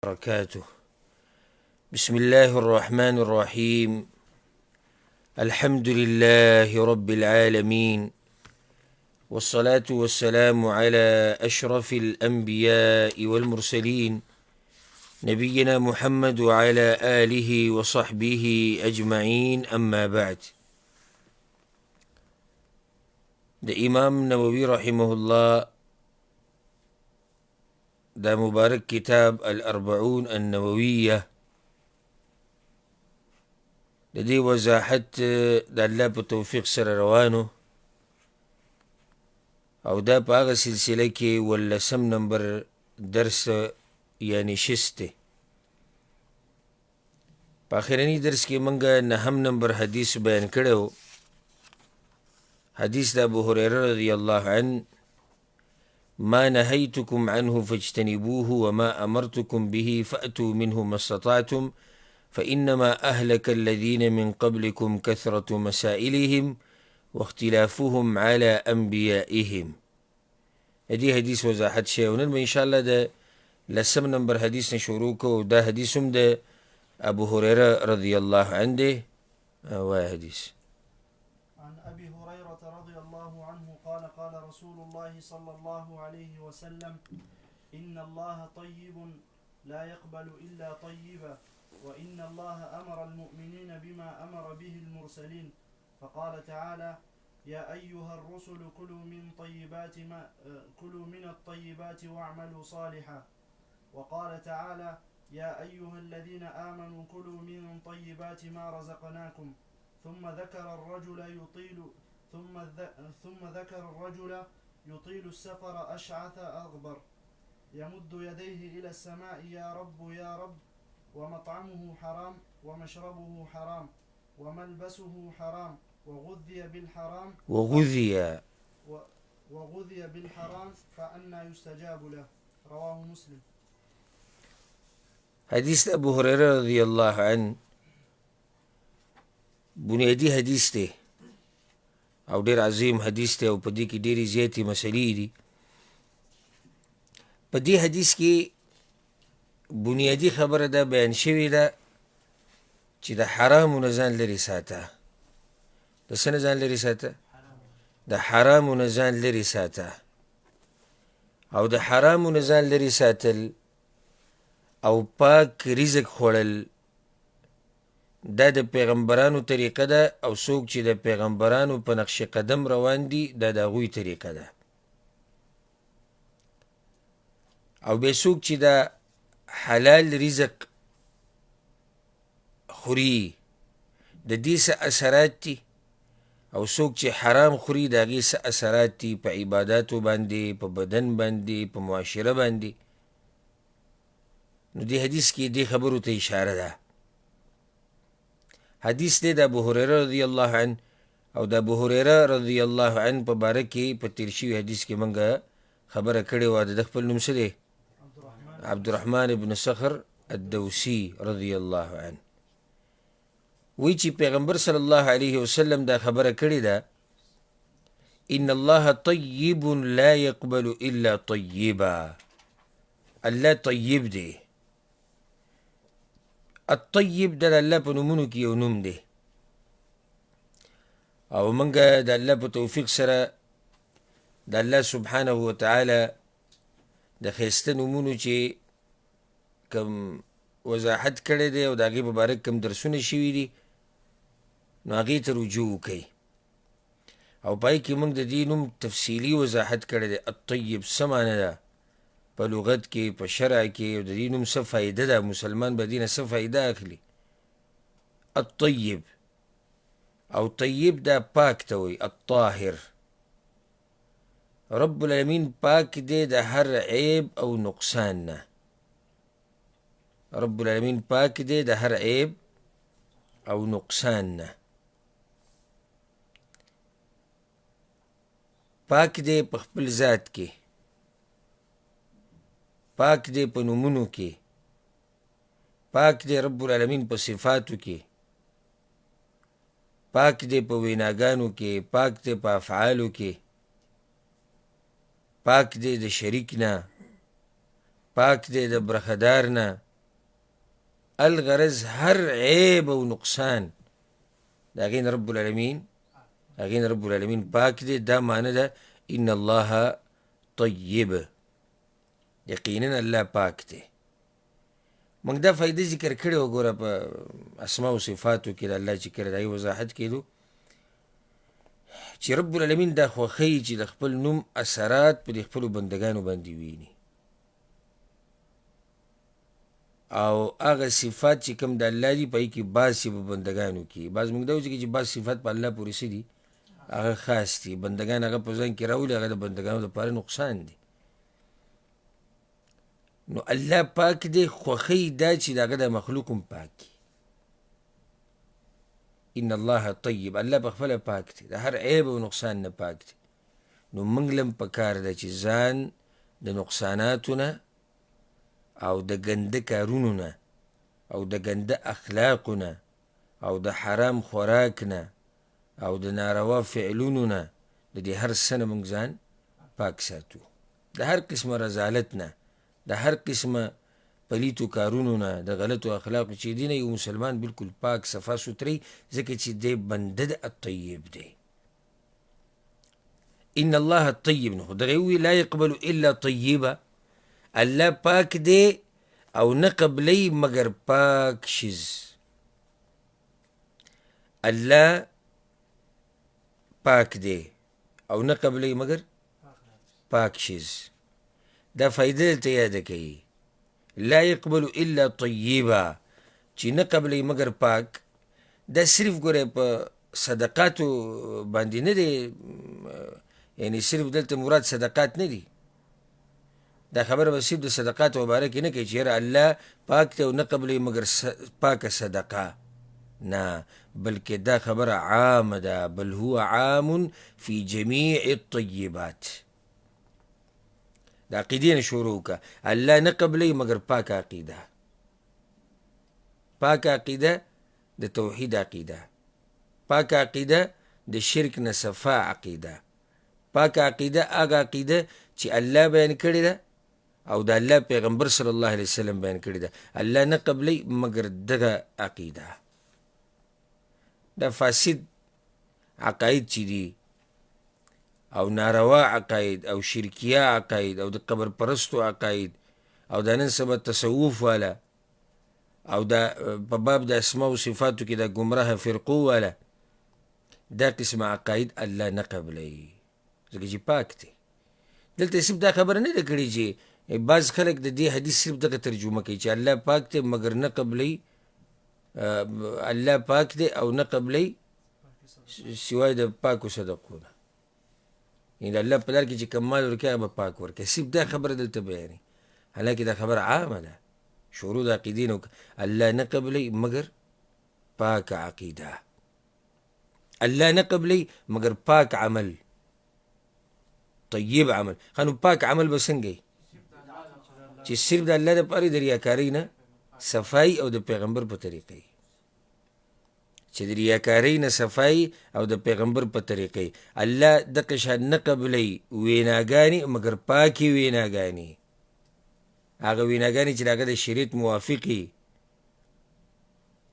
وبركاته. بسم الله الرحمن الرحيم. الحمد لله رب العالمين، والصلاة والسلام على أشرف الأنبياء والمرسلين، نبينا محمد وعلى آله وصحبه أجمعين، أما بعد. د امام نووي رحمه الله دا مبارک کتاب الاربعون النوویه د دې وضاحت د الله په توفیق سره روانو، او دا په هغه سلسله کې ولسم نمبر درس یا نشست دی. په اخرني درس کې موږ نهم نمبر حدیث بیان کړی و، حدیث د ابو هریره رضی الله عنه: ما نهيتكم عنه فاجتنبوه وما أمرتكم به فأتوا منه ما استطعتم فإنما أهلك الذين من قبلكم كثرة مسائلهم واختلافهم على أنبيائهم. د دې حدیث وضاحت شوی و. نن به انشاءالله د لسم نمبر حدیث نه شروع کوو. دا حدیث هم د ابو هریره رضی الله عنه دی. وایه حدیث. عن أبي هريرة رضي الله عنه قال: قال رسول الله صلى الله عليه وسلم: إن الله طيب لا يقبل إلا طيبا، وإن الله أمر المؤمنين بما أمر به المرسلين، فقال تعالى: يا أيها الرسل كلوا من طيبات ما كلوا من الطيبات واعملوا صالحا، وقال تعالى: يا أيها الذين آمنوا كلوا من طيبات ما رزقناكم. ثم ذكر الرجل يطيل ثم ثم ذكر الرجل يطيل السفر أشعث أغبر يمد يديه إلى السماء يا رب يا رب، ومطعمه حرام ومشربه حرام وملبسه حرام وغذي بالحرام وغذي وغذي بالحرام فأنى يستجاب له. رواه مسلم. حدیث د ابو هریره رضی الله عنه بنیادي حدیث دی او ډېر عظیم حدیث دی، او په دې کې ډېرې زیاتې مسلې دي. په دې حدیث کې بنیادي خبره دا بیان شوې ده چې د حرامو نه ځان لرې ساته. د څه نه ځان لرې ساته؟ د حرامو نه ځان لرې ساته. او د حرامو نه ځان لرې ساتل او پاک رزق خوړل دا د پیغمبرانو طریقه ده، او څوک چې د پیغمبرانو په نقش قدم روان دي دا د هغوی طریقه ده. او بیا څوک چې دا حلال رزق خوري د دې څه اثرات دي، او څوک چې حرام خوري د هغې څه اثرات دي په عباداتو باندې، په بدن باندې، په معاشره باندې. نو دې حدیث کې دې خبرو ته اشاره ده. حدیث دی د ابو هریره رضی الله عنه، او د ابو هریره رضی الله عنه په باره کې په تېر شوي حدیث کې موږ خبره کړې وه. د ده خپل نوم څه دی؟ عبدالرحمن ابن صخر الدوسي رضی الله عنه. وایي چې پیغمبر صلی الله علیه وسلم دا خبره کړې ده: ان الله طیب لا يقبل الا طیبا. الله طیب دی. الطیب دا د الله په نومونو کې یو نوم دی، او موږ د الله په توفیق سره د الله سبحانه وتعالی د ښایسته نومونو چې کوم وضاحت کړی دی او د هغې په باره کې کوم درسونه شوي دي، نو هغې ته رجوع وکړئ. او په هغې کې موږ د دې نوم تفصیلي وضاحت کړی دی. الطیب څه معنی ده په لغت کې، په شرع کې، او د دې نوم څه فایده ده، مسلمان به دې نه څه فایده اخلي. الطیب، او طیب دا پاک ته وایي، الطاهر. رب العالمین پاک دی د هر عیب او نقصان نه. رب العالمین پاک دی د هر عیب او نقصان نه. پاک دی په خپل ذات کې، پاک دی په نومونو کې، پاک دی رب العالمین په صفاتو کې، پاک دی په ویناګانو کې، پاک دی په افعالو کې، پاک دی د شریک نه، پاک دی د برخدار نه، الغرض هر عیب او نقصان د هغې نه رب العالمین، هغې نه رب العالمین پاک دی. دا معنی ده ان الله طیب، یقینا الله پاک دی. موږ دا فایده ذکر کړې وه، ګوره په اسماء او صفاتو کې د الله چې کله د هغې وضاحت کېدو چې رب العالمین دا خوښوي چې د خپل نوم اثرات په دې خپلو بندګانو باندې ویني، او هغه صفات چې کوم د الله دي په هغې کې بعض چې په بندګانو کې، بعض موږ دا وایو چې بعض صفات په الله پورې څه دي، هغه خاص دي، بندګان هغه په ځان کې راولي، هغه د بندګانو دپاره نقصان دی. نو الله پاک دی، خوښوي دا چې د هغه د مخلوق هم پاک کړي. ان الله طیب، الله په خپله پاک دی، د هر عیب او نقصان نه پاک دی. نو موږ له هم پکار ده چې ځان د نقصاناتو نه او د ګنده کارونو نه او د ګنده اخلاقو نه او د حرام خوراک نه او د ناروا فعلونو نه، د دې هر څه نه موږ ځان پاک ساتو، د هر قسمه رذالت نه، د هر قسمه پلیتو کارونو نه، د غلطو اخلاقو چې دي نه یو مسلمان بالکل پاک صفا سوتری، ځکه چې دی بنده د الطیب دی. ان الله طیب، نو دغه یې وویل لا یقبل الا طیبه، الله پاک دی او نه قبلوي مګر پاک شیز. الله پاک دی او نه قبلوي مګر پاک شیز. دا فایده دلته یاده کوي، لا يقبل الا طیبا، چې نه قبلوي مګر پاک. دا صرف ګوره په صدقاتو باندې نه دی، یعنی صرف دلته مراد صدقات نه دي. دا خبره به صرف د صدقاتو مباره کې نه کوي چې یاره الله پاک دی او نه قبلوي مګر پاکه صدقه، نه، بلکې دا خبره عامه ده، بل هو عام فی جمیع الطیبات. د عقیدې نه شروع وکړه، الله نه قبلوي مګر پاکه عقیده. پاکه عقیده د توحید عقیده، پاکه عقیده د شرک نه صفا عقیده، پاکه عقیده هغه عقیده چې الله بیان کړې ده او د الله پیغمبر صلی الله علیه وسلم بیان کړې ده، الله نه قبلوي مګر دغه عقیده. دا فاسد عقاید چې دي او ناروا عقاید او شرکیه عقاید او د قبر پرستو عقاید او د نن سبا تصوف والا او دا په باب د اسماء او صفاتو کې د ګمراه فرقو والا، دا قسم عقاید الله نه قبلوي، ځکه چې پاک دی. دلته صرف دا خبره نه ده کړې چې بعض خلک د دې حدیث صرف دغه ترجمه کوي چې الله پاک دی مګر نه قبلوي، الله پاک دی او نه قبلوي سوای د پاکو صدقو نه، یعنې د الله په لار کې چې کوم مال ورکوي هغه به پاک ورکوي. صرف دا خبره دلته بیانوي، حالانکه دا خبره عامه ده. شروع د عقیدې نه وکړه، الله نه قبلوي مګر پاکه عقیده، الله نه قبلوي مګر پاک عمل، طیب عمل. ښه نو پاک عمل به څنګه وي؟ چې صرف د الله دپاره د ریاکارۍ نه صفای او د پیغمبر په طریقه وي، چې د ریاکارۍ نه صفای او د پیغمبر په طریقه وي. الله دغه شان نه قبلوي ویناګانې مګر پاکې ویناګانې، هغه ویناګانې چې د هغه د شریعت موافقې،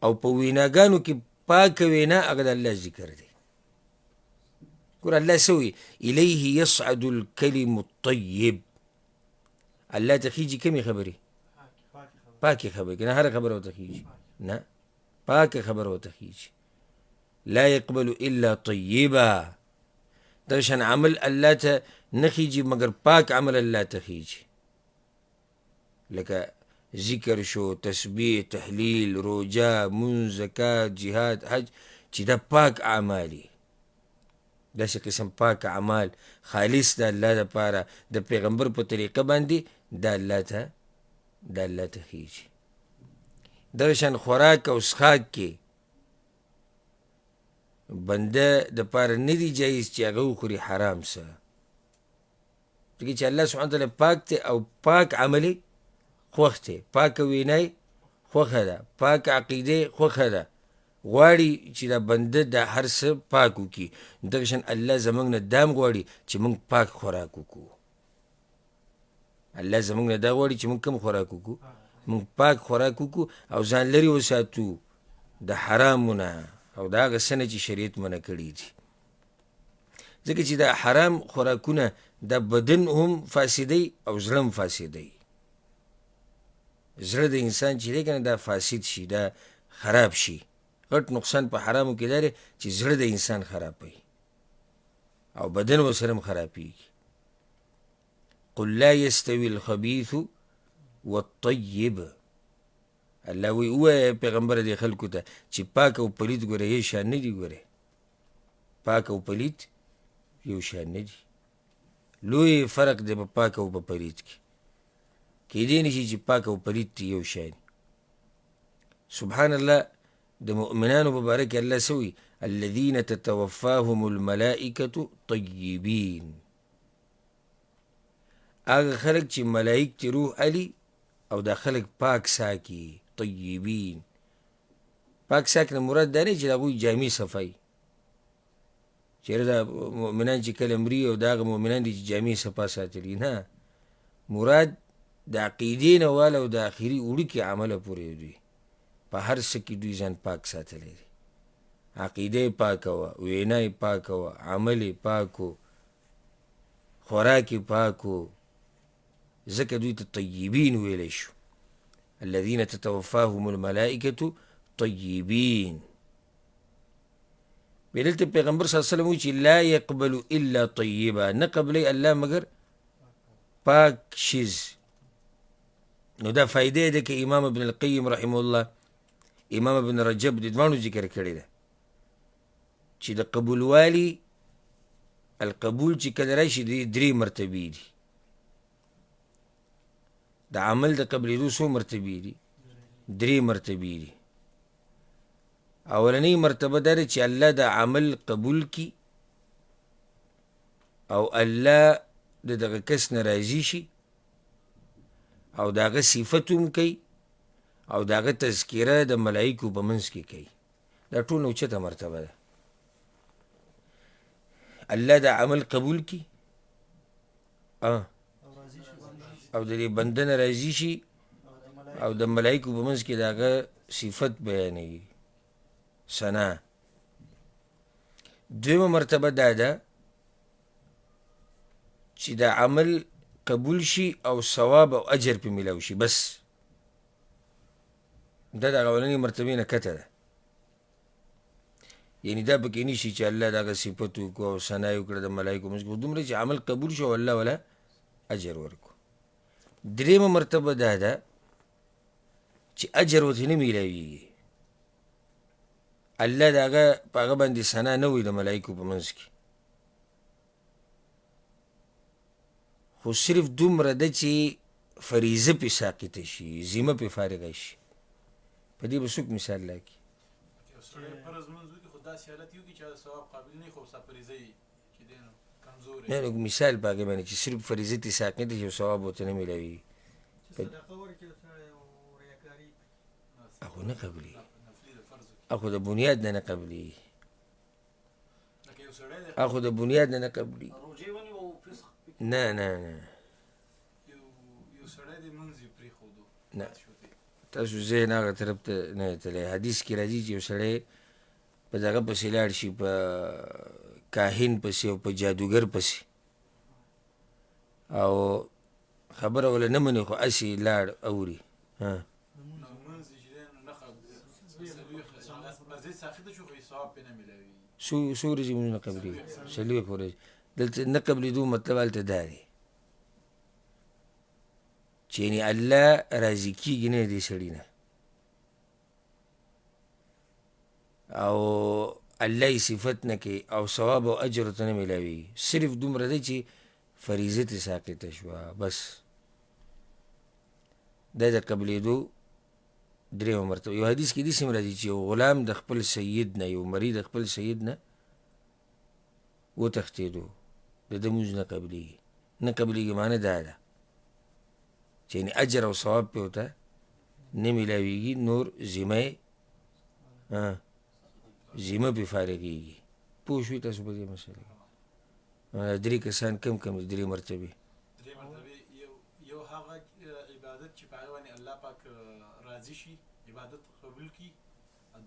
او په ویناګانو کې پاکه وینا هغه د الله ذکر دی. ګوره الله څه وایي؟ الیه یصعد الکلم الطیب. الله ته خیږي کومې خبرې؟ پاکې خبرې، که نه هره خبره ورته خیږي نه، پاکه خبره ورته خیږي. لا يقبل الا طیبا. دغه شان عمل الله ته نه خیږي مګر پاک عمل الله ته خیږي، لکه ذکر شو، تسبیح، تحلیل، روژه، مونځ، زکات، جهاد، حج، چې دا پاک اعمال دي. داسې قسم پاک اعمال خالص د الله دپاره د پیغمبر په طریقه باندې دا الله ته، دا الله ته خیږي. دغه شان خوراک او څښاک کې بنده دپاره نه دی جایز چې هغه وخوري حرام څه، ځکه چې الله سبحانه وتعالی پاک دی او پاک عمل یې خوښ دی، پاکه وینا یې خوښه ده، پاکه عقیده یې خوښه ده، غواړي چې دا بنده دا هر څه پاک وکړي. دغه شان الله زموږ نه دا هم غواړي چې موږ پاک خوراک وکړو. الله زموږ نه دا غواړي چې موږ کوم خوراک وکړو؟ موږ پاک خوراک وکړو او ځان لرې وساتو د حرامو نه او د هغه څه نه چې شریعت منع کړي دي. ځکه چې دا حرام خوراکونه دا بدن هم فاسدوي او زړه هم فاسدوي. زړه د انسان چې دی که نه دا فاسد شي، دا خراب شي. غټ نقصان په حرامو کې دا دی چې زړه د انسان خرابوي او بدن ورسره هم خرابېږي. قل لا يستوي الخبيث والطيب. الله وایي ووایه پیغمبره دې خلکو ته چې پاک او پلیت ګوره یو شان نه دي، ګوره پاک او پلیت یو شان نه دي. لوی فرق دی په پاک او په پلیت کې. کیدی نشي چې پاک او پلیت دي یو شان. سبحان الله، د مؤمنانو په باره کې الله څه وایي؟ الذين تتوفاهم الملائکة طیبین. هغه خلک چې ملائک ترې روح الي او دا خلک پاک ساکي، طیبین. پاک ساک نه مراد دا نه چې د هغوی جامې صفایي، چېرې دا مؤمنان چې کله مري او دا هغه مؤمنان دي چې جامې صفا ساتلي، نه، مراد د عقیدې نه واله او د آخري وړوکي عمله پورې دوی په هر څه کې دوی ځان پاک ساتلی دی. عقیده یې پاکه وه، وینا یې پاکه وه، عمل یې پاک و، خوراک یې پاک و، ځکه دوی ته طیبین ویلی شو. الذین تتوفاهم الملائکة طیبین. بیا دلته پیغمبر صلی الله علیه وسلم وایي چې لا یقبل الا طیبا، نه قبلوي الله مګر پاک شیز. نو دا فایده ده که امام ابن القیم رحمه الله، امام ابن رجب د دواړو ذکر کړې ده چې د قبولوالي القبول چې کله راشي د درې مرتبې دي. د عمل د قبلېدو څو مرتبې دي؟ درې مرتبې دي. اولنۍ مرتبه دا ده چې الله د عمل قبول کړي او الله د دغه کس نه راضي شي او د هغه صفت هم کوي او د هغه تذکره د ملایکو په منځ کې کوي. دا ټول نه اوچته مرتبه ده. الله د عمل قبول کړي او د دې بنده نه راضي شي او د ملایکو په منځ کې د هغه صفت بیانوي، ثنا. دویمه مرتبه دا ده چې د عمل قبول شي او ثواب او اجر پې میلاو شي، بس دا د هغه اولنۍ مرتبې نه کته ده. یعنی دا پکې نشي چې الله د هغه صفت وکړو او ثنا یې وکړه د ملایکو منځ کې، خو دومره چې عمل قبول شو او الله ولا اجر ورکړو. درېیمه مرتبه دا ده چې اجر ورته نه میلاویږي، الله د هغه په هغه باندې ثنا نه وایي د ملایکو په منځ کې، خو صرف دومره ده چې فریضه پې ساقطه شي، ذمه پې فارغه شي. په دې به څوک مثال راکړي؟ نه نو مثال په هغې باندې چې صرف فریضه ترې ساقطه شي او ثواب ورته نه میلاویږي. هغه نه قبلېږي، هغه د بنیاد نه نه قبلېږي، هغه د بنیاد نه نه قبلېږي. نه نه نه نه، تاسو ذهن هغه طرف ته نه تللی. حدیث کې راځي چې یو سړی په دغه پسې لاړ شي، په کاهن پسې او په جادوګر پسې، او خبره وله نه مني خو هسې لاړ اوري. څو ورځې مونږ نه قبلېږي؟ 40 ورځې. دلته نه قبلېدو مطلب هلته دا دی چې یعنې الله راضي کېږي نه دې سړي نه، او الله یې صفت نه کوي او ثواب او اجر ورته نه میلاویږي. صرف دومره دی چې فریضه ترې ساقطه شوه، بس. دا د قبلېدو درېیمه مرتبه. یو حدیث کې داسې هم راځي چې یو غلام د خپل سید نه، یو مری د خپل سید نه وتښتېدو، د ده لمونځ نه قبلېږي. نه قبلېږي معنی دا ده چې یعنې اجر او ثواب پې ورته نه میلاویږي، نور ذمه یې ذمه پې فارغېږي. پوه شوئ تاسو په دې مسله کې؟ درې کسان کم کم دي، درې مرتبې. درې مرتبې. یو هغه عبادت چې په هغه باندې الله الله پاک راضي شي، عبادت قبول کړي،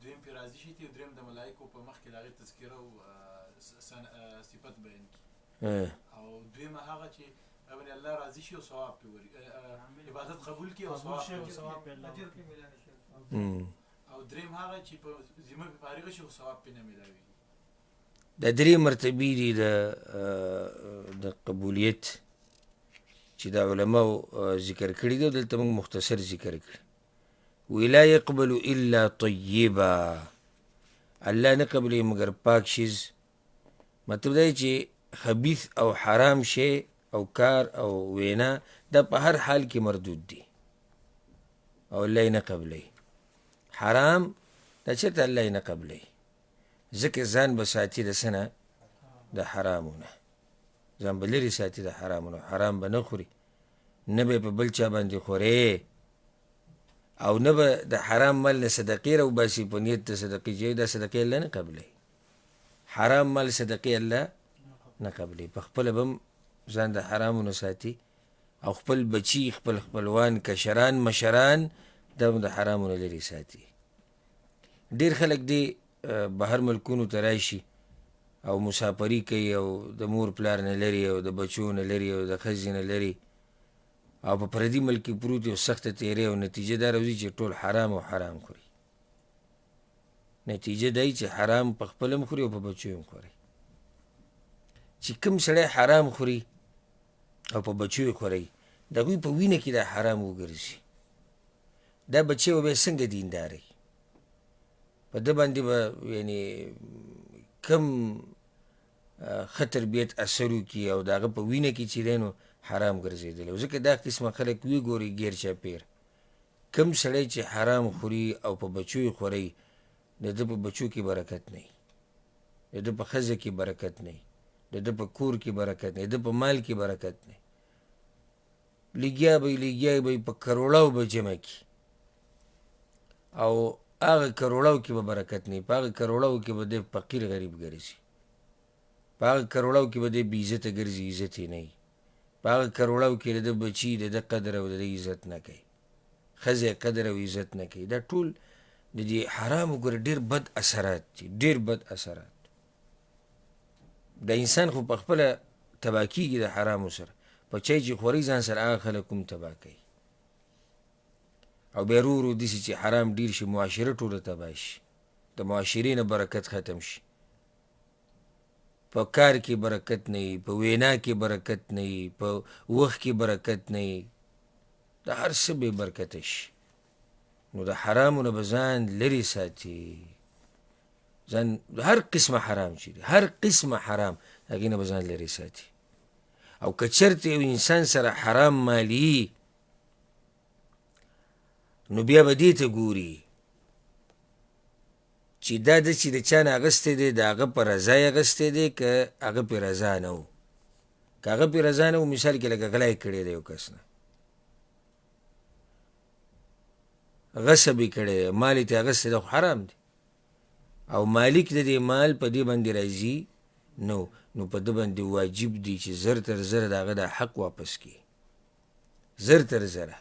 دویم پرې راضي شي، دریم د ملایکو په مخ کې د هغې تذکره او صفت بیان کړي، او دویمه هغه چې باندې الله راضي شي او ثواب پرې ورکړي، عبادت قبول کړي او ثواب پرې ورکړي، او دریم هغه چې په ذمه پرې فارغ شي او ثواب پرې نه میلاویږي. دا درې مرتبې دي د قبولیت چې دا علماو ذکر کړي دي، او دلته موږ مختصر ذکر کړي. ولا يقبل الا طیبا، الله نه قبلوي مګر پاک شیز. مطلب دا دی چې خبیث او حرام شی او کار او وینا دا په هر حال کې مردود دي او الله یې نه قبلوي. حرام دا چېرته الله یې نه قبلوي، ځکه ځان به ساتي د څه نه؟ د حرامو نه، ځان به لرې ساتي د حرامو نه، حرام به نه خوري، نه به یې په بل چا باندې خورې، او نه به د حرام مال نه صدقې راوباسي په نیت د صدقې چې دا صدقې الله نه قبلوي. حرام مال صدقې الله نه قبلوي. په خپله به هم ځان د حرامو نه ساتي، او خپل بچي، خپل خپلوان، کشران، مشران دا هم د حرامو نه لرې ساتي. ډېر خلک دې بهر ملکونو ته راشي او مسافري کوي، او د مور پلار نه لري، او د بچو نه لري، او د ښځې نه لري، او په پردي ملک کې پروت او سخته تیری، او نتیجه دا راوځي چې ټول حرام او حرام خوري. نتیجه دا چې حرام په خپل هم خوري او په بچو هم خوري. چې کوم سړی حرام خوري او په بچو یې خوري، د هغوی په وینه کې دا حرام وګرځي، دا بچی به بیا څنګه دینداری؟ په ده باندې به یعنې کم ښه تربیت اثر وکړي، او د هغه په وینه کې چې دی نو حرام ګرځېدلی. ځکه دا قسمه خلک وی ګوري ګیر چاپېر، کم سړی چې حرام خوري او په بچو یې خوري، د ده په بچو کې برکت نه وي، د ده په ښځه کې برکت نه وي، د ده په کور کې برکت نه وي، د ده په مال کې برکت نه وي. لګیا به یې، لګیا به یې، په کروړاو به جمع کړي، او هغه کروړاو کې به برکت نه وي، په هغه کروړاو کې به دی فقیر غریب ګرځي، په هغه کروړاو کې به دی بې عزته ګرځي، عزت یې نه وي، په هغه کروړاو کې د ده بچي د ده قدر او د ده عزت نه کوي، ښځه یې قدر او عزت نه کوي. دا ټول د دې حرامو ګوره ډېر بد اثرات دي، ډېر بد اثرات. دا انسان خو په خپله تباه کېږي د حرامو سره، په چای چې خوري ځان سره هغه خلک هم تباه کوي، او بیا ورو ورو داسې چې حرام ډېر شي، معاشره ټوله تباه شي، د معاشرې نه برکت ختم شي، په کار کې برکت نه وي، په وینا کې برکت نه وي، په وخت کې برکت نه وي، د هر څه بې برکته شي. نو د حرامو نه به ځان لرې ساتي، ځان هر قسمه حرام چې دی، هر قسمه حرام هغې نه به ځان لرې ساتي. او که چېرته یو انسان سره حرام مالي، نو بیا به دې ته ګوري چې دا ده چې د چا نه اخیستی دی، د هغه په رضا یې اخیستی دی که هغه پرې رضا نه و. که هغه پرې رضا نه و، مثال کې لکه غلا یې کړی دی یو کس نه، غصب یې کړی دی، مال یې ترې اخیستی دی، خو حرام دی، او مالک د دې مال په دې باندې راضي نه و، نو په ده باندې واجب دی چې زر تر زره د هغه دا حق واپس کړي، زر تر زره.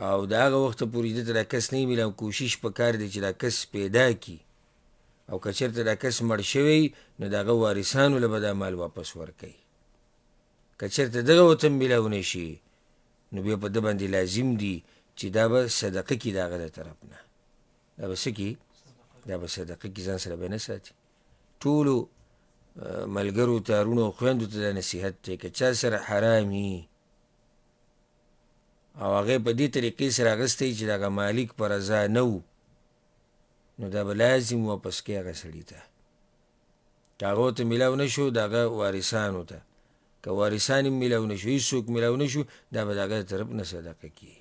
او د هغه وخته پورې چې ده ته دا کس نه وي میلاو، کوشش په کار دی چې دا کس پیدا کړي، او که چېرته دا کس مړ شوی نو د هغه وارثانو له به دا مال واپس ورکوي. که چېرته دغه ورته هم میلاو نه شي، نو بیا په ده باندې لازم دي چې دا به صدقه کړي د هغه د طرف نه، دا به څه کړي؟ دا به صدقه کړي، ځان سره به نه ساتي. ټولو ملګرو ته، وروڼو او خویندو ته دا نصیحت دی، که چا سره حرامي او هغه په دې طریقې سره اخیستی چې د هغه مالک په رضا نه و، نو دا به لازم واپس کوي هغه سړي ته. که هغه ورته میلاو نه شو، د هغه وارثانو ته، که وارثان یې میلاو نه شو، هېڅوک میلاو نه شو، دا به د هغه د طرف نه صدقه کړي.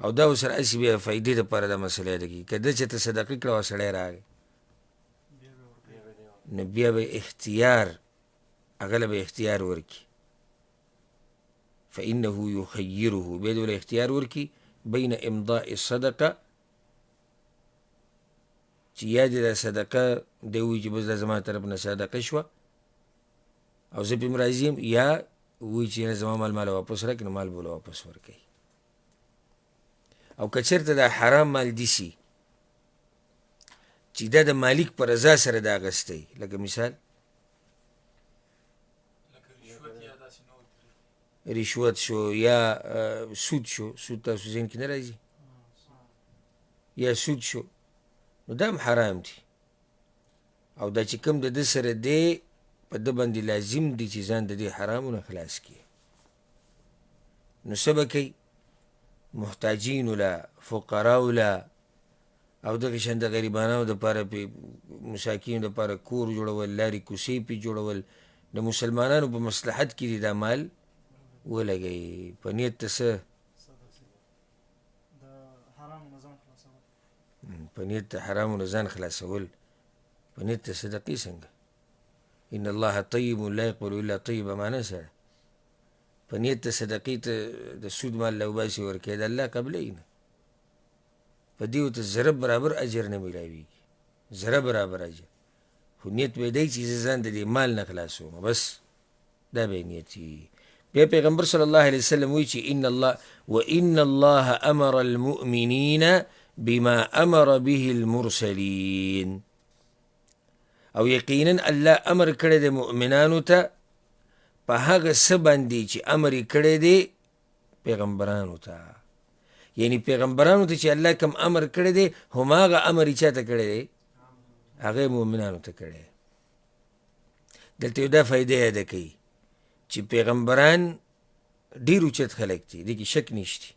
او دا ورسره هسې بیا فایدې دپاره دا مسله یاده کړي، که ده چېرته صدقه کړه او سړی راغی، نو بیا به اختیار هغه له به اختیار ورکړي، فإنه يخيره، بیا دې له اختیار ورکړي بین امضاء الصدقه، چې یا دې دا صدقه دی ووایي چې بس دا زما طرف نه صدقه شوه او زه پرې هم راضي یم، یا ووایي چې نه زما مال ماله واپس راکړي، نو مال به له واپس ورکوي. او که چېرته دا حرام مال دسي چې دا د مالک په رضا سره دا اخیستی، لکه مثال رشوت شو یا سود شو، سود تاسو ذهن کې نه راځي، یا سود شو، نو دا هم حرام دی. او دا چې کوم د ده سره دی په ده باندې لازم دی چې ځان د دې حرامو نه خلاص کړي. نو څه به کوي؟ محتاجینو له، فقراو له، او دغه شان د غریبانو دپاره پې، مساکینو دپاره کور جوړول، لارې کوڅې پې جوړول، د مسلمانانو په مصلحت کې دې دا مال ولګوي. په نیت ته څه؟ په نیت د حرامو نه ځان خلاصول، په نیت ته صدقې څنګه؟ ان الله طیب لا یقبل الا طیبا معنا څه ده؟ په نیت ته صدقې ته د سود مال له وباسي ورکوي، د الله قبلوي نه، په دې ورته ذره برابر اجر نه میلاویږي، ذره برابر اجر. خو نیت به یې دی چې زه ځان د دې مال نه خلاصوم، بس دا به یې نیت وي. بیا پیغمبر صلی الله علیه وسلم وایي چې ان الله وان الله امر المؤمنین بما امر به المرسلین، او یقینا الله امر کړی دی مؤمنانو ته په هغه څه باندې چې امر یې کړی دی پیغمبرانو ته. یعنی پیغمبرانو ته چې الله کوم امر کړی دی هماغه امر یې چا ته کړی دی؟ هغه یې مؤمنانو ته کړی. دلته یو دا فایده یاده کوي چې پیغمبران ډېر اوچت خلک دي، دې کې شک نشته.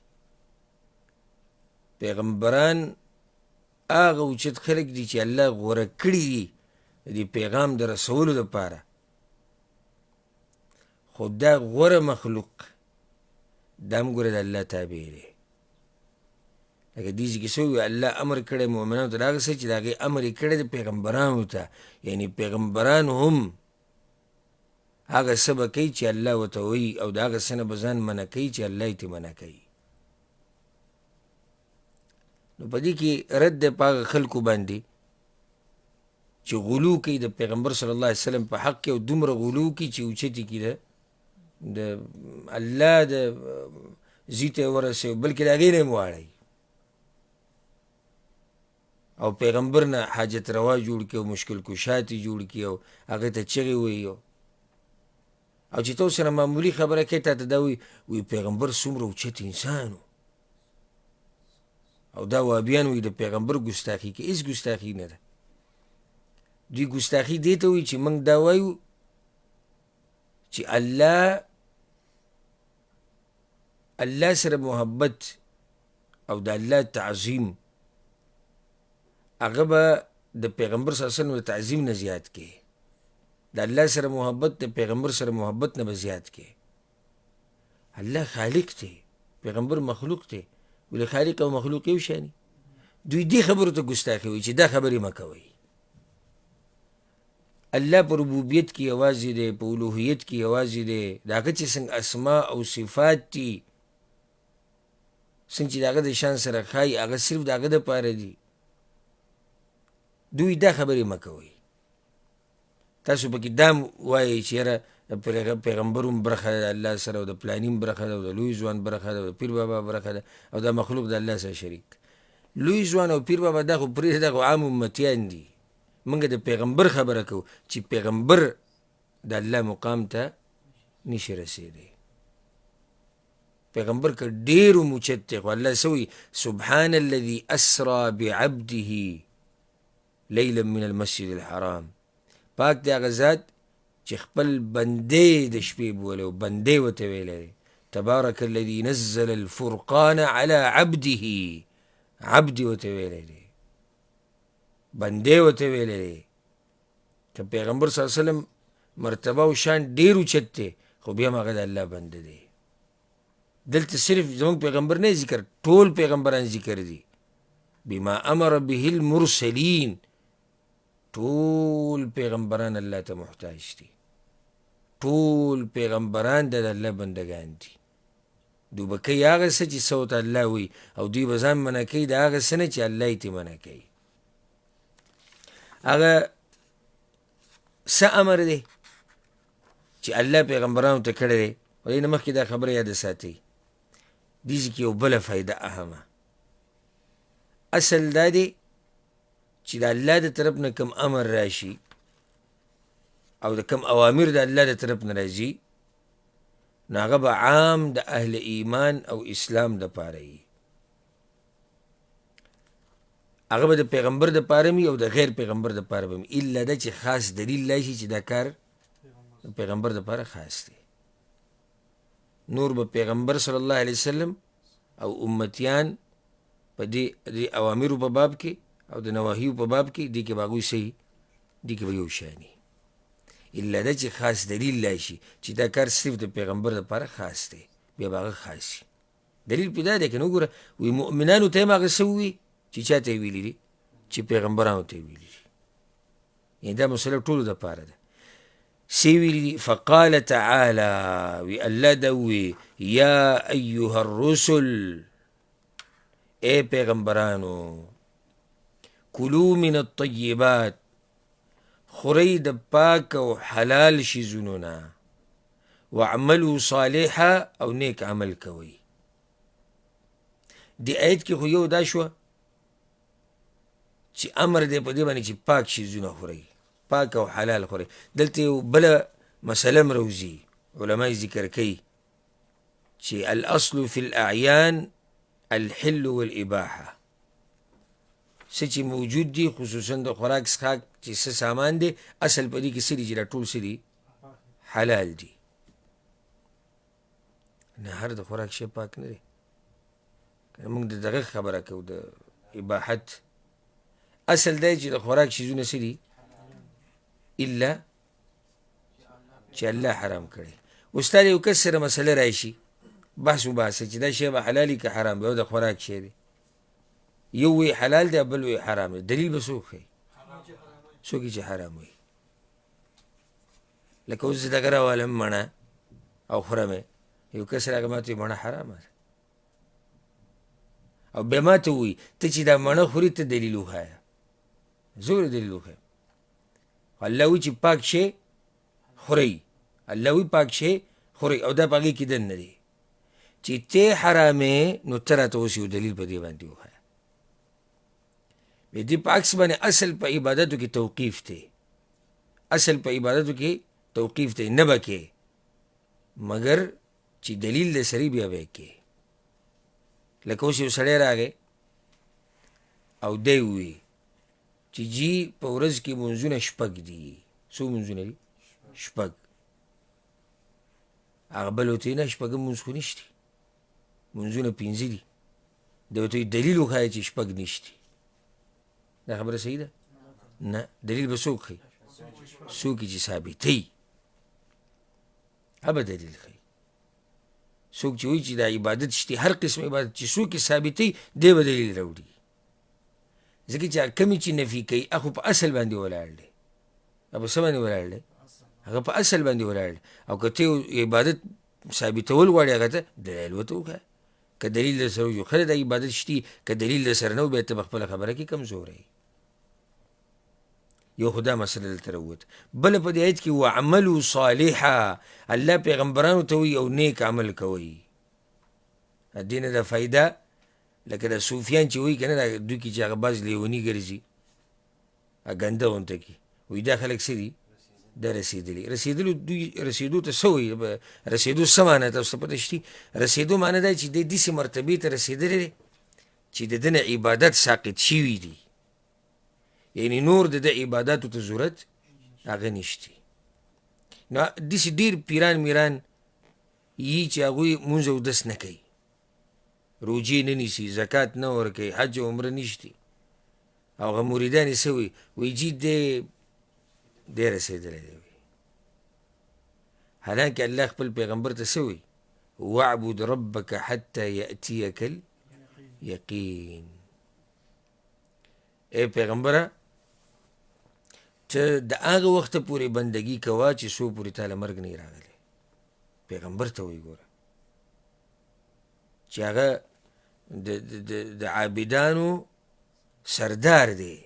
پیغمبران هغه اوچت خلک دي چې الله غوره کړي دي د دې پیغام د رسولو دپاره. خو دا غوره مخلوق دا هم ګوره د الله تابع دی. لکه دې ځای کې څه وویل؟ الله امر کړی مؤمنانو ته د هغه څه چې د هغې امر یې کړی دی پیغمبرانو ته، یعنی پیغمبران هم هغه څه به کوي چې الله ورته وایي، او د هغه څه نه به ځان منع کوي چې الله یې ترې منع کوي. نو په دې کې رد دی په هغه خلکو باندې چې غلو کوي د پیغمبر صلی الله علیه وسلم په حق کې، او دومره غلو کوي چې اوچتې کړي د الله د ځي ته یې ورسوي، بلکې د هغې نه یې هم واړوي، او پیغمبر نه حاجت روا جوړ کړي او مشکل کشا ترې جوړ کړي او هغه ته چغې وهي. او چې ته ورسره معمولي خبره کوې تا ته دا وایي، وایي پیغمبر څومره اوچت انسان و، او دا وابیان وایي د پیغمبر ګستاخي کوي. هېڅ ګستاخي نه ده. دوی ګستاخي دې ته وایي چې موږ دا وایو چې الله سره محبت او د الله تعظیم هغه به د پیغمبر صلی الله علیه وسلم د تعظیم نه زیات کې، د الله سره محبت د پیغمبر سره محبت نه به زیات کې. الله خالق دی، پیغمبر مخلوق دی، ولې خالق او مخلوق یو شان دي؟ دوی دې خبرو ته ګستاخي وایي چې دا خبرې مه کوئ. الله په ربوبیت کې یوازې دی، په الوهیت کې یوازې دی، د هغه چې څنګه اسما او صفات دي، څنګه چې د هغه د شان سره ښایي، هغه صرف د هغه دپاره دي. دوی دا خبرې مه کوئ. تاسو پکې دا هم وایئ چې یاره د پیغمبر هم برخه ده د الله سره، او د پلاني هم برخه ده، او د لوی ځوان برخه ده، او د پیر بابا برخه ده، او دا مخلوق د الله سره شریک. لوی ځوان او پیر بابا دا خو پرېږده، دا خو عام امتیان دي. موږ د پیغمبر خبره کوو چې پیغمبر د الله مقام ته نشي رسېدی. پیغمبر که ډېر هم اوچت دی، خو الله څه وایي؟ سبحان الذي اسرا بعبده لیلا من المسجد الحرام. پاک دی هغه ذات چې خپل بندې د شپې بولی او بندې ورته ویلی دی. تبارک الذي نزل الفرقان على عبده، عبد یې ورته ویلی دی، بندې ورته ویلی دی. که پیغمبر صلی الله علیه وسلم مرتبه او شان ډېر اوچت دی، خو بیا هم هغه د الله بنده دی. دلته صرف زموږ پیغمبر نه ذکر، ټول پیغمبران ذکر دي. بما امر به المرسلین، ټول پیغمبران الله ته محتاج دي، ټول پیغمبران د الله بندګان دي. دوی به کوي هغه څه چې څه ورته الله وایي، او دوی به ځان منع کوي د هغه څه نه چې الله یې ترې منع کوي. هغه څه امر دی چې الله پیغمبرانو ته کړی دی؟ خو دې نه مخکې دا خبره یاده ساتئ، دې ځای کې یو بله فایده اهمه اصل دا دی چې د الله د طرف نه کوم امر راشي او د کوم اوامر د الله د طرف نه راځي، نو هغه به عام د اهل ایمان او اسلام دپاره وي، هغه به د پیغمبر دپاره وي او د غیر پیغمبر دپاره به وي، الا دا چې خاص دلیل راشي چې دا کار د پیغمبر دپاره خاص دی. نور به پیغمبر صلی الله علیه وسلم او امتیان په دې اوامرو په باب کې او د نواهیو په باب کې دې کې به هغوی صحیح، دې کې به یو شان وي، الا دا چې خاص دلیل راشي چې دا کار صرف د پیغمبر دپاره خاص دی، بیا به هغه خاص وي. دلیل پرې دا دی که نه وګوره وایي مؤمنانو ته هم هغه څه ووایي چې چا ته یې ویلي دي، چې پیغمبرانو ته یې ویلي دي. یعنې دا مسله ټولو دپاره ده. څه یې ویلي دي؟ فقال تعالی، وی الله دا ووایي یا ایها الرسل، ای پیغمبرانو، کلو من الطیبات، خورئ د پاک او حلال شیزونو نه، واعملوا صالحا، او نیک عمل کوئ. دې آیت کې خو یو دا شوه چې امر دی په دې باندې چې پاک شیزونه خورئ، پاک او حلال خورئ. دلته یو بله مسله هم راوځي، علما یې ذکر کوي چې الاصل فی الاعیان الحل والاباحه، څه چې موجود دي خصوصا د خوراک څښاک چې څه سامان دی، اصل په دې کې څه دي چې دا ټول څه دي؟ حلال دي. نه هر د خوراک شی پاک نه دی، که موږ د دغه خبره کوو د اباحت، اصل دی چې د خوراک شیزونه څه دي؟ الا چې الله حرام کړی. اوس تا د یو کس سره مسله راشي، بحث وباسه چې دا شی به حلال وي که حرام وي، او د خوراک شی دی، یو وایي حلال دی بل وایي حرام دی، دلیل به څوک ښیي؟ څوک یې چې حرام وایي؟ لکه اوس زه دغه راوالم مڼه او خورم یې، یو کس راغی ما ته وایي مڼه حرامه ده، او بیا ما ته ووایي ته چې دا مڼه خوري ته دلیل وښایه، زه ولې دلیل وښایم؟ خو الله وایي چې پاک شی خورئ، الله وایي پاک شی خورئ، او دا په هغې کې دننه دی چې ته حرامې، نو ته راته اوس یو دلیل په دې باندې وښایه. بیا دې په عکس باندې اصل په عبادتو کې توقیف دی، اصل په عبادتو کې توقیف دی، نه به کې مګر چې دلیل د سري بیا به یې کې. لکه اوس یو سړی راغی او دی ووایي چې جي په ورځ کې مونځونه شپږ دي، څو مونځونه دي؟ شپږ. هغه بل ورته وایي نه شپږم مونځ خو نشته، مونځونه پنځه دي. دی ورته وایي دلیل وښایه چې شپږ نشته. دا خبره صحیح ده؟ نه. دلیل به څوک ښیي؟ څوک چې ثابتوي هغه به دلیل ښیي. څوک چې وایي چې دا عبادت شته، هر قسم عبادت چې څوک یې ثابتوي دی به دلیل راوړي، ځکه چې هغه کمې چې نفي کوي هغه خو په اصل باندې ولاړ دی، هغه په څه باندې ولاړ دی؟ هغه په اصل باندې ولاړ دی. او که ته یو عبادت ثابتول غواړې هغه ته دلیل ورته وښایه، که دلیل در سره وي ښه ده دا عبادت شتي، که دلیل در سره نه و بیا ته په خپله خبره کې کمزوری یې. یو خو دا مسله دلته راووته. بله په دې آیت کې وعملوا صالحا، الله پیغمبرانو ته وایي او نیک عمل کوئ. دې نه دا فایده لکه دا صوفیان چې وایي که نه، دا دوی کې چې هغه بعض لیوني ګرځي ګنده غونته کې وایي دا خلک څه دي؟ دا رسېدلي. رسېدلو دوی رسېدو ته څه وایي؟ رسېدو څه معنا تاسو ته پته شتي؟ رسېدو معنا دا چې دی داسې مرتبې ته رسېدلی دی چې د ده نه عبادت ساقط شوي دي، یعنې نور د ده عباداتو ته ضرورت هغه نشته. نو داسې ډېر پیران میران یي چې هغوی مونځ اودس نه کوي، روژې نه نیسي، زکات نه ورکوي، حج او عمره نشتي، او هغه مریدان یې څه وایي؟ وایي جي دی دی رسېدلی دی. حالانکه الله خپل پیغمبر ته څه وایي؟ واعبد ربک حتی یأتیک الیقین. ای پیغمبره ته د هغه وخته پورې بندګي کوه چې څو پورې تا له مرګ نه یې راغلی. پیغمبر ته وایي ګوره چې هغه د عابدانو سردار دی،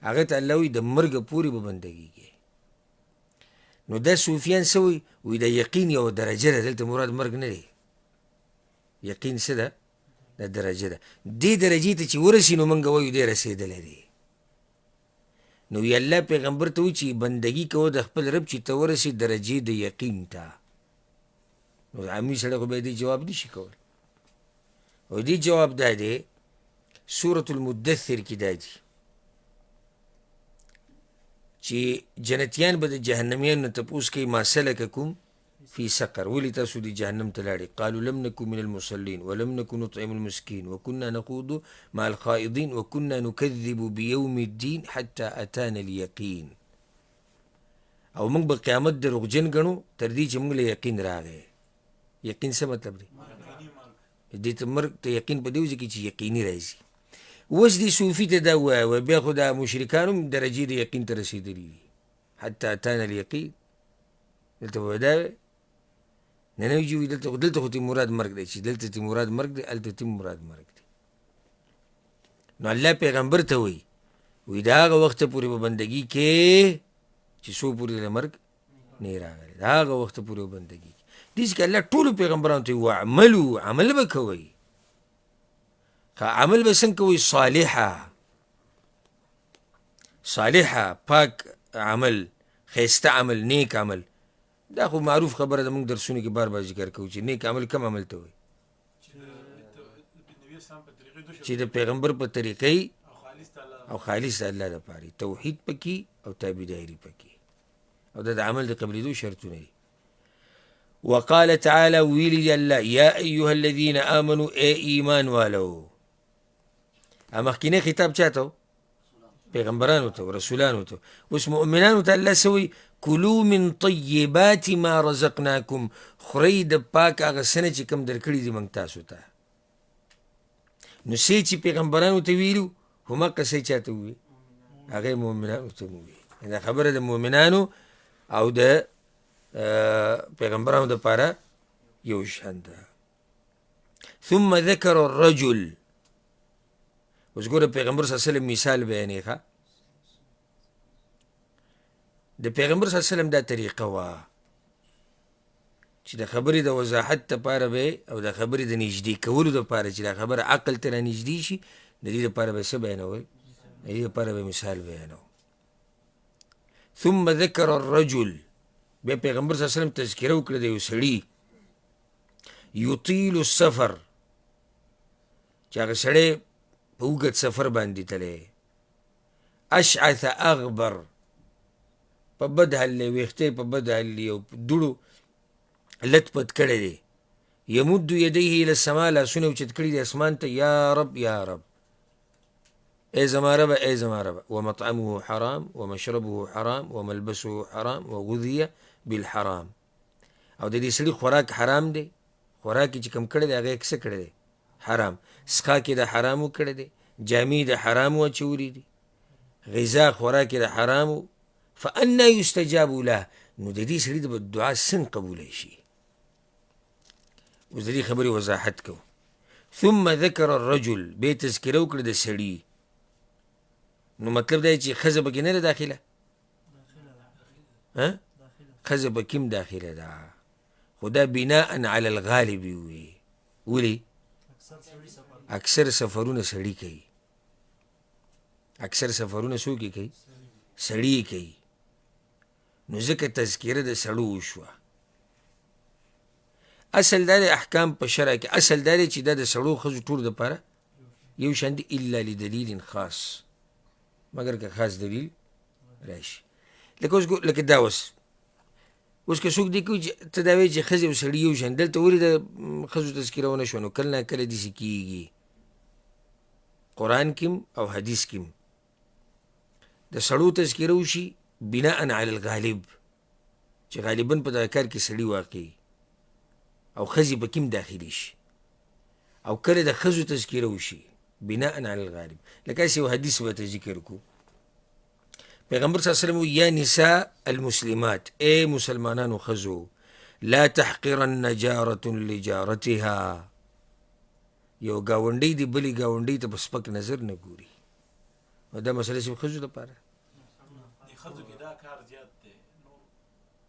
هغه ته الله وایي د مرګه پورې به بندګي کوې. نو دا صوفیان څه وایي؟ وایي دا یقین یوه درجه ده، دلته مراد مرګ نه دی. یقین څه ده؟ دا درجه ده. دې درجې ته چې ورسي نو موږ وایو دی رسېدلی دی. نو وی الله پیغمبر ته وایي چې بندګي کوه د خپل رب چې ته ورسې درجې د یقین ته. نو عامي سړی خو بیا دې جواب نشي کولی. او دې جواب دا دی، سورة المدثر کې دا دي چې جنتیان به د جهنمیانو نه تپوس کوي، ما سلککم فی سقر، ولې تاسو د جهنم ته لاړې؟ قالوا لم نکو من المصلین ولم نکو نطعم المسکین وكنا نخوض مع الخائضین وكنا نکذب بیوم الدین حتی اتانا الیقین. او موږ به قیامت دروغجن ګڼو تر دې چې موږ له یقین راغی. یقین څه مطلب دی؟ دې ته مرګ ته یقین په دې وجه کې چې یقیني راځي. اوس دې صوفي ته دا ووایه، وایي بیا خو دا مشرکان هم درجې د یقین ته رسېدلي دي، حتی اتانا الیقین. دلته به دا وایي نه نه وي، دلته خو ترې مراد مرګ دی، چې دلته ترې مراد مرګ دی، هلته ترې مراد مرګ دی. نو الله پیغمبر ته وایي، وایي د هغه وخته پورې به بندګي کې چې څو پورې له مرګ نه راغلی، د هغه وخته پورې به بندګي کې. دې ځکه الله ټولو پیغمبرانو ته وایي واعملو، عمل به کوئ. عمل به څنګه کوئ؟ صالحه، صالحه پاک عمل، ښایسته عمل، نیک عمل. دا خو معروف خبره ده، موږ درسونو کې بار بار ذکر کوو چې نیک عمل کوم عمل ته وایي؟ چې د پیغمبر په طریقې او خالص د الله دپاره، توحید پکې او تابعداري پکې، او دا د عمل د قبلېدو شرطونه دي. وقال تعالی، ویلي دي الله، یا ایها الذین آمنو، ای ایمان والو. مخکینی خطاب چا ته و؟ پیغمبرانو ته، رسولانو ته. اوس مؤمنانو ته الله څه وایي؟ کلو من طیبات ما رزقناکم، خورئ د پاک هغه څه نه چې کوم درکړي دي موږ تاسو ته. نو څه چې پیغمبرانو ته ویلو هماغه څه چا ته وویل؟ هغه مؤمنانو ته وویل. دا خبره د مؤمنانو او د پیغمبرانو دپاره یو شان ده. ثم ذکر الرجل، اوس ګوره پیغمبر صلی الله علیه وسلم مثال بیانوي. ښه، د پیغمبر صلی الله علیه وسلم دا طریقه وه چې د خبرې د وضاحت دپاره به او د خبرې د نږدې کولو دپاره چې دا خبره عقل ته رانږدې شي، د دې دپاره به څه بیانول؟ د دې دپاره به مثال بیانول. ثم ذکر الرجل، بیا پیغمبر صلی الله علیه وسلم تذکره وکړه د یو سړي، یطیل السفر، چې هغه سړی په اوږد سفر باندې تللی، اشعث اغبر، په بد حال دی، ویښته یې په بد حال دی او په دوړو لت پت کړی دی، یمد یدیه الی السما، لاسونه یې اوچت کړي دي اسمان ته، یا رب یا رب، ای زما ربه ای زما ربه. ومطعمه حرام ومشربه حرام وملبسه حرام وغذي بالحرام. او د دې سړي خوراک حرام دی، خوراک یې چې کوم کړی دی هغه یې څه کړی دی؟ حرام. څښاک یې د حرامو کړی دی، جامې یې د حرامو اچولې دي، غذا خوراک یې د حرامو. فأنا یستجاب له، نو د دې سړي د دعا څنګه قبولی شي؟ اوس د دې خبرې وضاحت کوو. ثم ذکر الرجل، بیا یې تذکره وکړه د سړي. نو مطلب دا دی چې ښځه پکې نه ده داخله، ښځه پکې هم داخله ده، خو دا بناء علی الغالب وي. ولې؟ اکثر سفرونه سړي کوي، اکثر سفرونه څوک یې کوي؟ سړي یې کوي. نو ځکه تذکره د سړو وشوه. اصل دا دی احکام په شرع کې، اصل دا دی چې دا د سړو ښځو ټولو دپاره یو شان دي، الا لدلیل خاص، مګر که خاص دلیل راشي. لکه اوس لکه دا اوس اوس که څوک دې کوي چې ته دا وایې چې ښځې او سړي یو شان، دلته ولې د ښځو تذکره ونه شوه؟ نو کله نا کله داسې کېږي، قرآن کې او حدیث کې د سړو تذکره وشي بناء علی الغالب، چې غالبا په دغه کار کې سړي واقع او ښځې پکې هم داخلې شي، او کله د ښځو تذکره وشي بناء علی الغالب. لکه هسې یو حدیث به ته ذکر کړو، پیغمبر صلی الله علیه وسلم وایي یا نساء المسلمات، ای مسلمانانو ښځو، لا تحقرن جارة لجارتها، یو ګاونډی دې بلې ګاونډۍ ته په سپک نظر نه ګوري. نو دا مسله صرف ښځو دپاره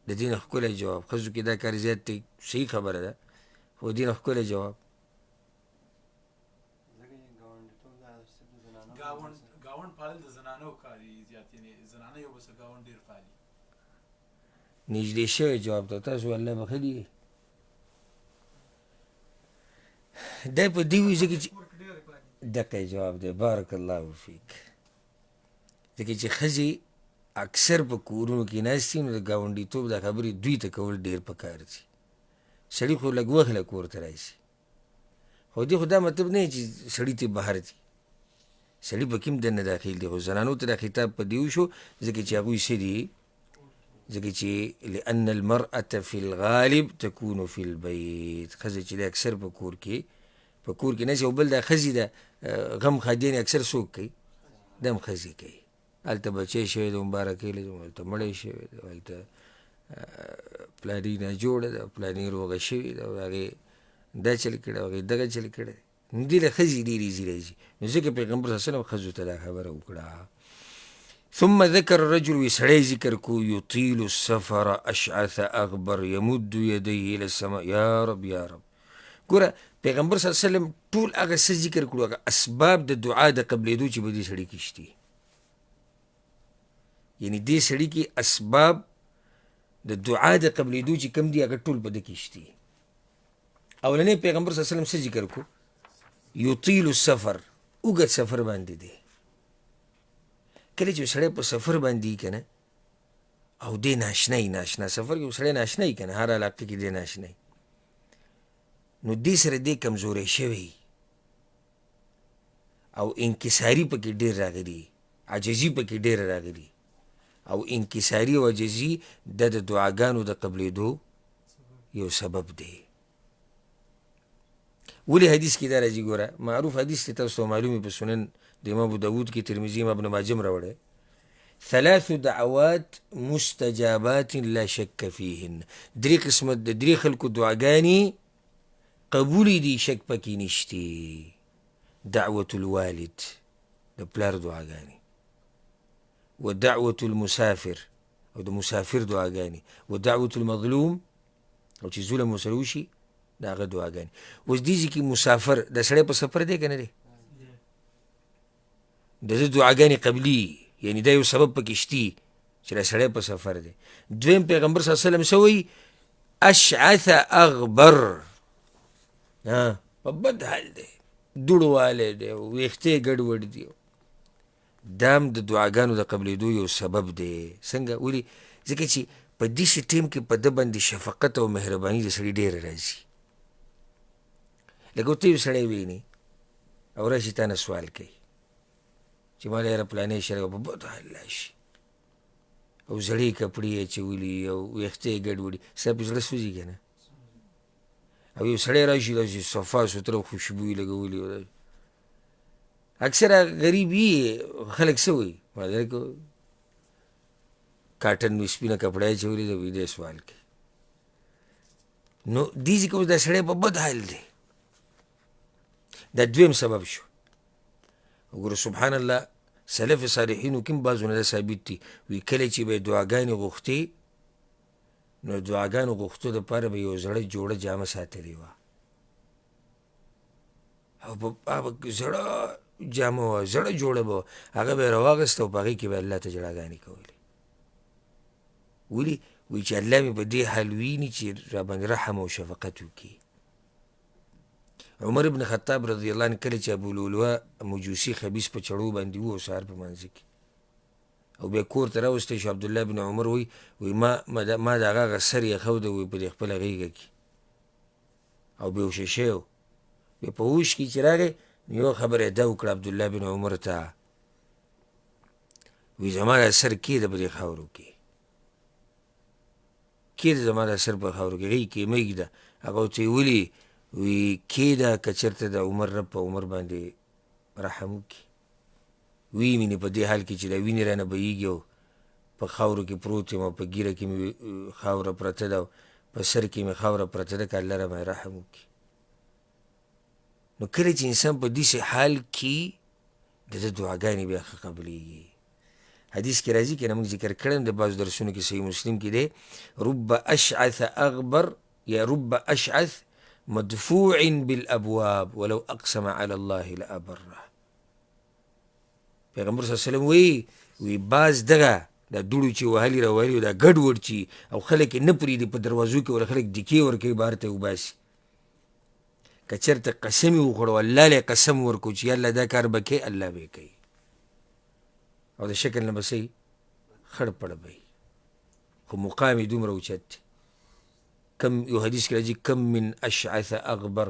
د دې نه ښکلی جواب، ښځو کې دا کار زیات دی، صحیح خبره ده، خو د دې نه ښکلی جواب ګاونډ پالل د زنانو کار زیات، یعنې زنانه یو بل سره ګاونډ ډېر پالي. نږدې شوی جواب ته تاسو الله بخښلي دی په دې وي، ځکه چې دقه جواب دی. بارک الله فیک. ځکه چې ښځې اکثر په کورونو کې ناستې، نو د ګاونډیتوب دا خبرې دوی ته کول ډېر پکار دي. سړي خو لږ وخت له کور ته راشي، خو دې خو دا مطلب نه چې سړي ته بهر دي، سړي پکې هم دننه داخل دي، خو زنانو ته دا خطاب په دې وشو ځکه چې هغوی څه دي، ځکه چې لأن المرأة في الغالب تكون في البيت، ښځه چې ده اکثر په کور کې ناستې. او بل دا ښځې ده غم ښادیانې اکثر څوک کوي؟ دا هم ښځې کوي. هلته بچی شوی دی مبارکۍ له ځم، هلته مړی شوی دی، هلته پلاني ناجوړه ده، پلاني روغه شوې ده، او هغې دا چل کړی، هغې دغه چل کړی. نو دې له ښځې ډېرې ځي راځي، نو ځکه پیغمبر صلی الله علیه وسلم ښځو ته دا خبره وکړه. ثم ذكر الرجل وی سړی ذکر کو، یطیل السفر اشعث اغبر یمد یدیه الی السماء یا رب یا رب. ګوره پیغمبر صلی الله علیه وسلم ټول هغه څه ذکر کړو، هغه اسباب د دعا د قبلېدو چې په دې سړي کې شتي، یعنې دې سړي کې اسباب د دعا د قبلېدو چې کوم دي هغه ټول په ده کې شتي. اولنی پیغمبر صلی الله علیه وسلم څه ذکر کو؟ یطیل السفر، اوږد سفر باندې دی. کله چې سړی په سفر باندې که نه، او دی ناشنا وي، ناشنا سفر کې سړی ناشنا وي که نه، هر علاقه کې دی ناشنا وي، نو دې سره دی کمزوری شوی او انکساري پکې ډېر راغلي، عاجزي پکې ډېره راغلي، او انکساري او عاجزي دا د دعاګانو د قبلېدو یو سبب دی. ولې حدیث کې دا راځي؟ ګوره معروف حدیث دی، تاسو ته معلوم په سنن د امام ابو داود کې ترمذي امام ابن ماجه هم راوړی، ثلاث دعوات مستجابات لا شک فیهن، درې قسمه د درې خلکو دعاګانې قبولې دي، شک پکې نشته. دعوة الوالد، د پلار دعاګانې، ودعوة المسافر، او د مسافر دعاګانې، ودعوة المظلوم، او چې ظلم ورسره وشي د هغه دعاګانې. اوس دې ځای کې مسافر د سړی په سفر دی که نه دی؟ د ده دعاګانې قبلي، یعنې دا یو سبب پکې شتي چې دا سړی په سفر دی. دویم پیغمبر صلی الله علیه وسلم څه وایي؟ اشعث اغبر، په بد حال دی، دوړوالی دی، ویښتې ګډوډ دي. دا هم د دعاګانو د قبلېدو یو سبب دی. څنګه؟ ولې؟ ځکه چې په داسې ټایم کې په ده باندې شفقت او مهرباني د سړي ډېره راځي. لکه ته یو سړی وینې او راشي تا نه سوال کوي چې ما له یاره پلانی شی راکړه، په بد حال راشي او زړې کپړې یې اچولي او ویښته یې ګډوډي، ستا په زړه سوځي که نه؟ او یو سړی راشي داسې صفا سوتره خوشبویي لګولي، اکثره غریب یې خلک څه وایي؟ کاټن مې سپینه کپړه یې اچولې ده، وایي دی سوال کوي. نو دې ځای کې اوس دا سړی په بد حال دی، دا دویم سبب شو. وګوره سبحان الله، سلف صالحینو کې هم بعضو نه دا ثابت دي، وایي کله چې به یې دعاګانې غوښتې نو دعاګانو غوښتو دپاره به یو زړه جوړه جامه ساتلې وه، او په زړه جامه وه، زړه جوړه به وه، هغه به یې راواخیسته او په هغې کې به الله ته ژړاګانې کولې. ولې؟ وایي چې الله مې په دې حال ویني چې راباندې رحم او شفقت وکړي. عمر ابن خطاب رضی الله عنه کله چې ابو لؤلؤه مجوسي خبیث په چړو باندې وو او سهار په مانځه کې او بیا کور ته راوستی شو، عبدالله بن عمر وایي، وایي ما د هغه هغه سر یې ښوده، وایي په دې خپله غېږه کې، او بېهوښه شوی و. بیا په هوش کې چې راغی نو یوه خبره یې دا وکړه عبدالله بن عمر ته، وایي زما دا سر کېده په دې خاورو کې، کېده زما دا سر په خاورو کې، غېږ کې یې مه ږده. هغه ورته یې ولي؟ وایي کېده که چېرته د عمر رب په عمر باندې رحم وکړي. ویې ویني په دې حال کې چې دا وینې رانه بهیږي او په خاورو کې پروت یم او په ږیره کې مې خاوره پرته ده او په سر کې مې خاوره پرته ده، که الله راباندې رحم وکړي. نو کله چې انسان په داسې حال کې د ده دعاګانې بیا ښه قبلېږي. حدیث کې راځي که نه، موږ ذکر کړی د بعضو درسونو کې، صحیح مسلم کې دی، رب اشعث اغبر یا رب اشعث مدفوع بالابواب ولو اقسم علی الله لابره. پیغمبر صلی الله علیه وسلم وایي، وی باز دغه دا دوړو چې وهلي راوهلي او دا ګډوډ چې او خلک یې نه پرېږدي په دروازو کې ورله خلک دیکې ورکوي بهر ته یې وباسي، که چېرته قسم یې وخوړو الله له یې قسم ورکړو چې یا الله دا کار به کوې، الله به یې کوي، او د شکل نه به څه وي؟ خړ پړ به وي، خو مقام یې دومره اوچت دی. کم یو حدیث کې راځي، کم من اشعث اغبر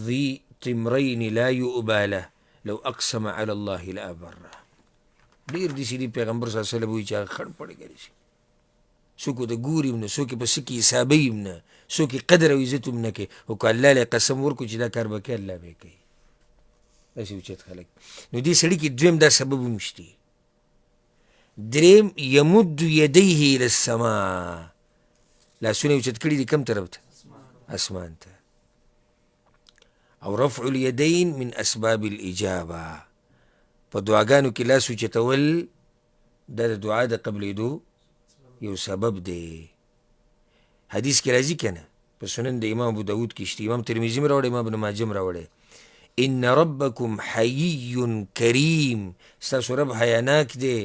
ذي طمرین لا یؤبا له لو اقسم علی الله لابره. ډېر داسې دي پیغمبر صلی الله علیه وسلم وایي چې هغه خړ پړ ګرځي، څوک ورته ګوري هم نه، څوک یې په څه کې حسابوي هم نه، څوک یې قدر او عزت هم نه کوي، خو که الله له یې قسم ورکړو چې دا کار به کوي، الله به یې کوي. داسې اوچت خلک. نو دې سړي کې دویم دا سبب هم شته. دریم، یمد یدیه الی السما، لاسونه یې اوچت کړي دي کوم طرف ته؟ اسمان ته. او رفع الیدین من اسباب الاجابه، په دعاګانو کې لاس اوچتول دا د دعا د قبلېدو یو سبب دی. حدیث کې راځي که نه، په سنن د امام ابو داود کې شته، امام ترمذي هم راوړی، امام ابن ماجه هم راوړی، ان ربکم حیی کریم، ستاسو رب حیاناک دی،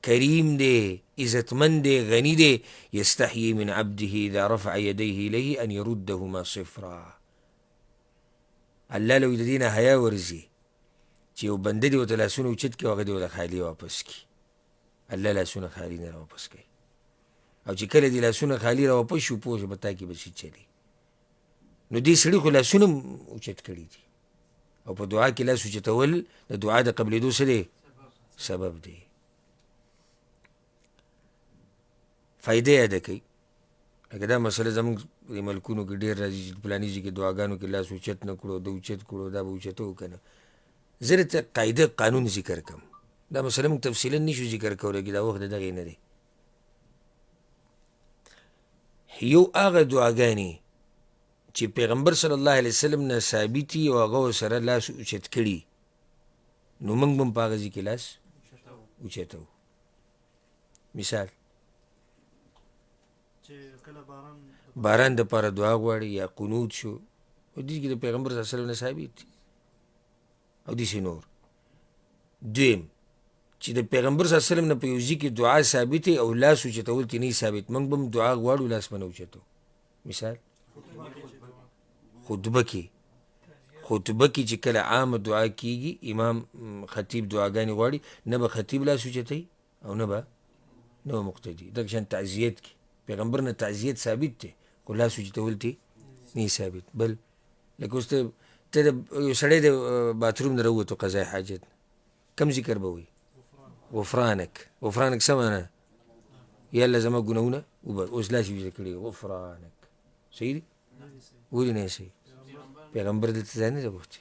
کریم دی، عزتمند دی، غني دی، یستحیی من عبده اذا رفع یدیه الیه ان یردهما صفرا. الله له د دې نه حیا ورځي چې یو بنده دې ورته لاسونه اوچت کړي او هغه دې ورته خالي واپس کړي. الله لاسونه خالي نه راواپس کوي، او چې کله دې لاسونه خالي راواپس شو، پوه شه په تا کې به څه چلي. نو دې سړي خو لاسونه هم اوچت کړي دي، او په دعا کې لاس اوچتول د دعا د قبلېدو څه دی؟ سبب دی. فایده یاده کوي. لکه دا مسله زموږ د ملکونو کې ډېر راځي چې فلاني ځای کې دعاګانو کې لاس اوچت نه کړو، ده اوچت کړو، دا به اوچتو که نه. زه درته قاعده قانون ذکر کوم، دا مسله موږ تفصیلا نشو ذکر کولی، دا وخت د دغې نه دی. یو هغه دعاګانې چې پیغمبر صلی الله علیه وسلم نه ثابتي او هغه ورسره لاس اوچت کړي، نو موږ به هم په هغه ځای کې لاس اوچتو. مثال، باران دپاره دعا غواړي یا قنوت شو، او دې کې د پیغمبر صلی الله علیه وسلم نه ثابت دي، او داسې نور. دویم، چې د پیغمبر صلی الله علیه وسلم نه په یو ځای کې دعا ثابته او لاس اوچتول ترې نه ثابت، موږ به هم دعا غواړو لاس به نه اوچتو. مثال، خطبه کې، خطبه کې چې کله عامه دعا کیږي، امام خطیب دعاګانې غواړي، نه به خطیب لاس اوچتوي او نه به مقتدي. دغه شان تعزیت کې پیغمبر نه تعزیت ثابت دی، خو لاس اوچتول ترې نه ثابت. بل لکه اوس ته یو سړی د باتروم نه راووتو قضای حاجت، کم ذکر به وایي؟ غفرانک. غفرانک څه معنا؟ یا الله زما ګناهونه وبخښه. اوس لاس یې اوچت کړی، غفرانک، صحیح دی؟ ولې نه صحیح؟ پیغمبر دلته دا نه دی غوښتی.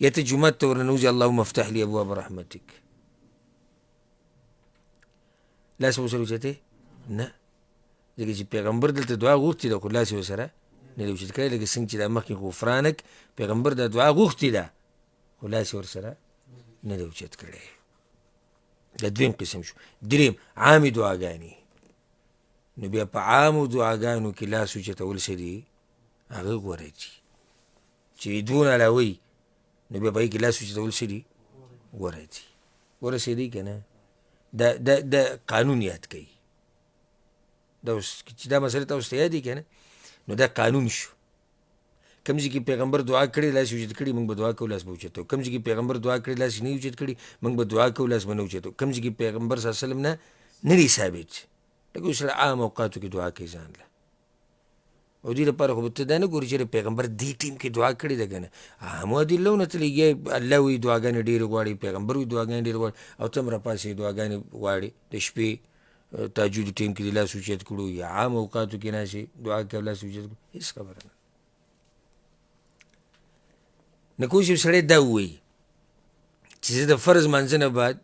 یا ته جومات ته ورننوځې، اللهم افتح لي ابواب رحمتک، لاس به ورسره اوچتې؟ نه، ځکه چې پیغمبر دلته دعا غوښتې ده، خو لاس یې ورسره نه دی اوچت کړی. لکه څنګه چې دا مخکې غفرانک پیغمبر دا دعا غوښتې ده، خو لاس یې ورسره نه دی اوچت کړی. دا دویم قسم شو. دریم، عامې دعاګانې. نو بیا په عامو دعاګانو کې لاس اوچتول څه دي؟ هغه غوره دي. چې دوو نه علاوه وي، نو بیا په هغې کې لاس اوچتول څه دي؟ غوره دي. ورسېدی که نه؟ دا دا دا قانون یاد کوي. دا اوس چې دا مسله تاسو ته یادې که نه، نو دا قانون شو. کوم ځای کې پیغمبر دعا کړې لاس یې اوچت کړي، موږ به دعا کوو لاس به اوچتو. کوم ځای کې پیغمبر دعا کړې لاس یې نه اوچت کړي، موږ به دعا کوو لاس به نه اوچتو. کوم ځای کې پیغمبر صلی الله علیه وسلم نه نه دی ثابت، لکه اوس سړی عام اوقاتو کې دعا کوي ځان له، او دې لپاره خو به ته دا نه ګورې چې پیغمبر دې ټیم کې دعا کړې ده که نه. عامو ادلو نه ته لګیا الله وایي دعاګانې ډېرې غواړي، پیغمبر وایي دعاګانې ډېرې غواړي، او ته هم راپاڅې دعاګانې غواړې. د شپې تهجد ټیم کې دې لاس اوچت کړو، یا عام اوقاتو کې ناست دعا کوې لاس اوچت کړو، هېڅ خبره نه. نه کوم یو سړی دا ووایي چې زه د فرض لمانځه نه بعد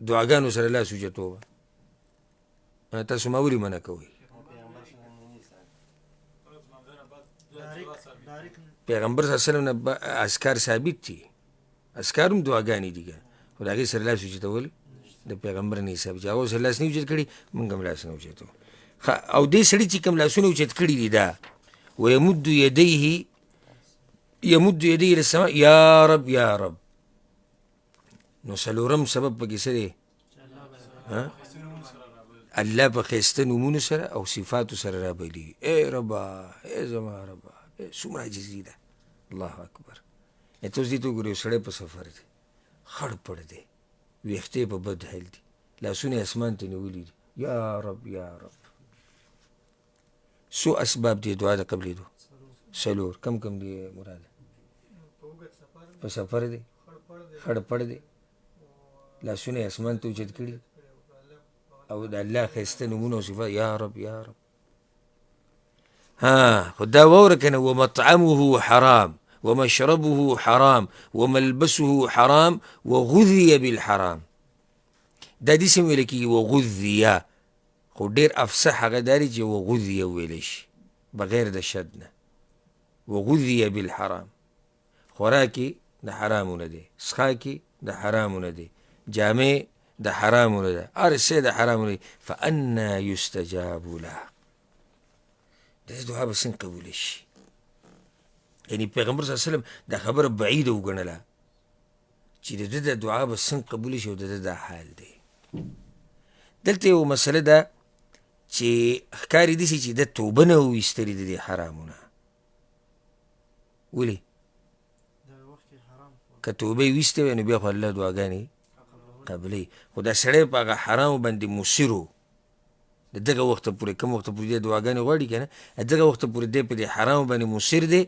دعاګانو سره لاس اوچتوم، تاسو ما ولې منع کوئ؟ پیغمبر صلی الله علیه وسلم نه اذکار ثابت دي، اذکار هم دعاګانې دي که، خو د هغې سره لاس اوچتول د پیغمبر نه حساب چې هغه سره لاس نه اوچت کړي، موږ هم لاس نه اوچتو. او دې سړي چې کوم لاسونه اوچت کړي دي، دا ویمد یدیه یمد یدیه الی السماء یا رب یا رب. نو څلورم سبب پکې څه دی؟ الله په ښایسته نومونو سره او صفاتو سره رابلي. ای ربا، ای زما ربا، څومره عاجزي ده. الله اکبر. ته اوس دې ته وګورې، یو سړی په سفر دی، خړ پړ دی، ویښتې په بد حال دي، لاسونه یې اسمان ته نیولي دي، یا رب یا رب. څو اسباب دي دعا د قبلېدو؟ څلور. کم کم دي مراده؟ په سفر دی، خړ پړ دی، لاسونه یې اسمان ته اوچت کړي او د الله ښایسته نومونه او صفات، یا رب یا رب. ها خو دا واوره که نه، ومطعمه حرام ومشربه حرام وملبسه حرام وغذي بالحرام. دا داسې هم ویل کېږي وغذي، خو ډېر افصح هغه دا دی چې وغذي وویلی شي بغیر د شد نه. وغذي بالحرام، خوراک یې د حرامو نه دی، څښاک یې د حرامو نه دی، جامې د حرامو نه ده، هر څه د حرامو نه دی. فأنا یستجاب له، د دې دعا به څنګه قبوله شي؟ یعنی پیغمبر صلی الله علیه وسلم دا خبره بعیده وګڼله چې د ده د دعا به څنګه قبوله شي او د ده دا حال دی. دلته یوه مسله ده چې ښکاري داسې چې ده توبه نه وویستلې د دې حرامو نه. ولې؟ که توبه یې ویستې وای نو بیا خو الله دعاګانې قبلوي، خو دا سړی په هغه حرامو باندې مصر و. د دغه وخته پورې، کوم وخته پورې دی دعاګانې غواړي که نه، دغه وخته پورې دی په دې حرامو باندې مصر دی،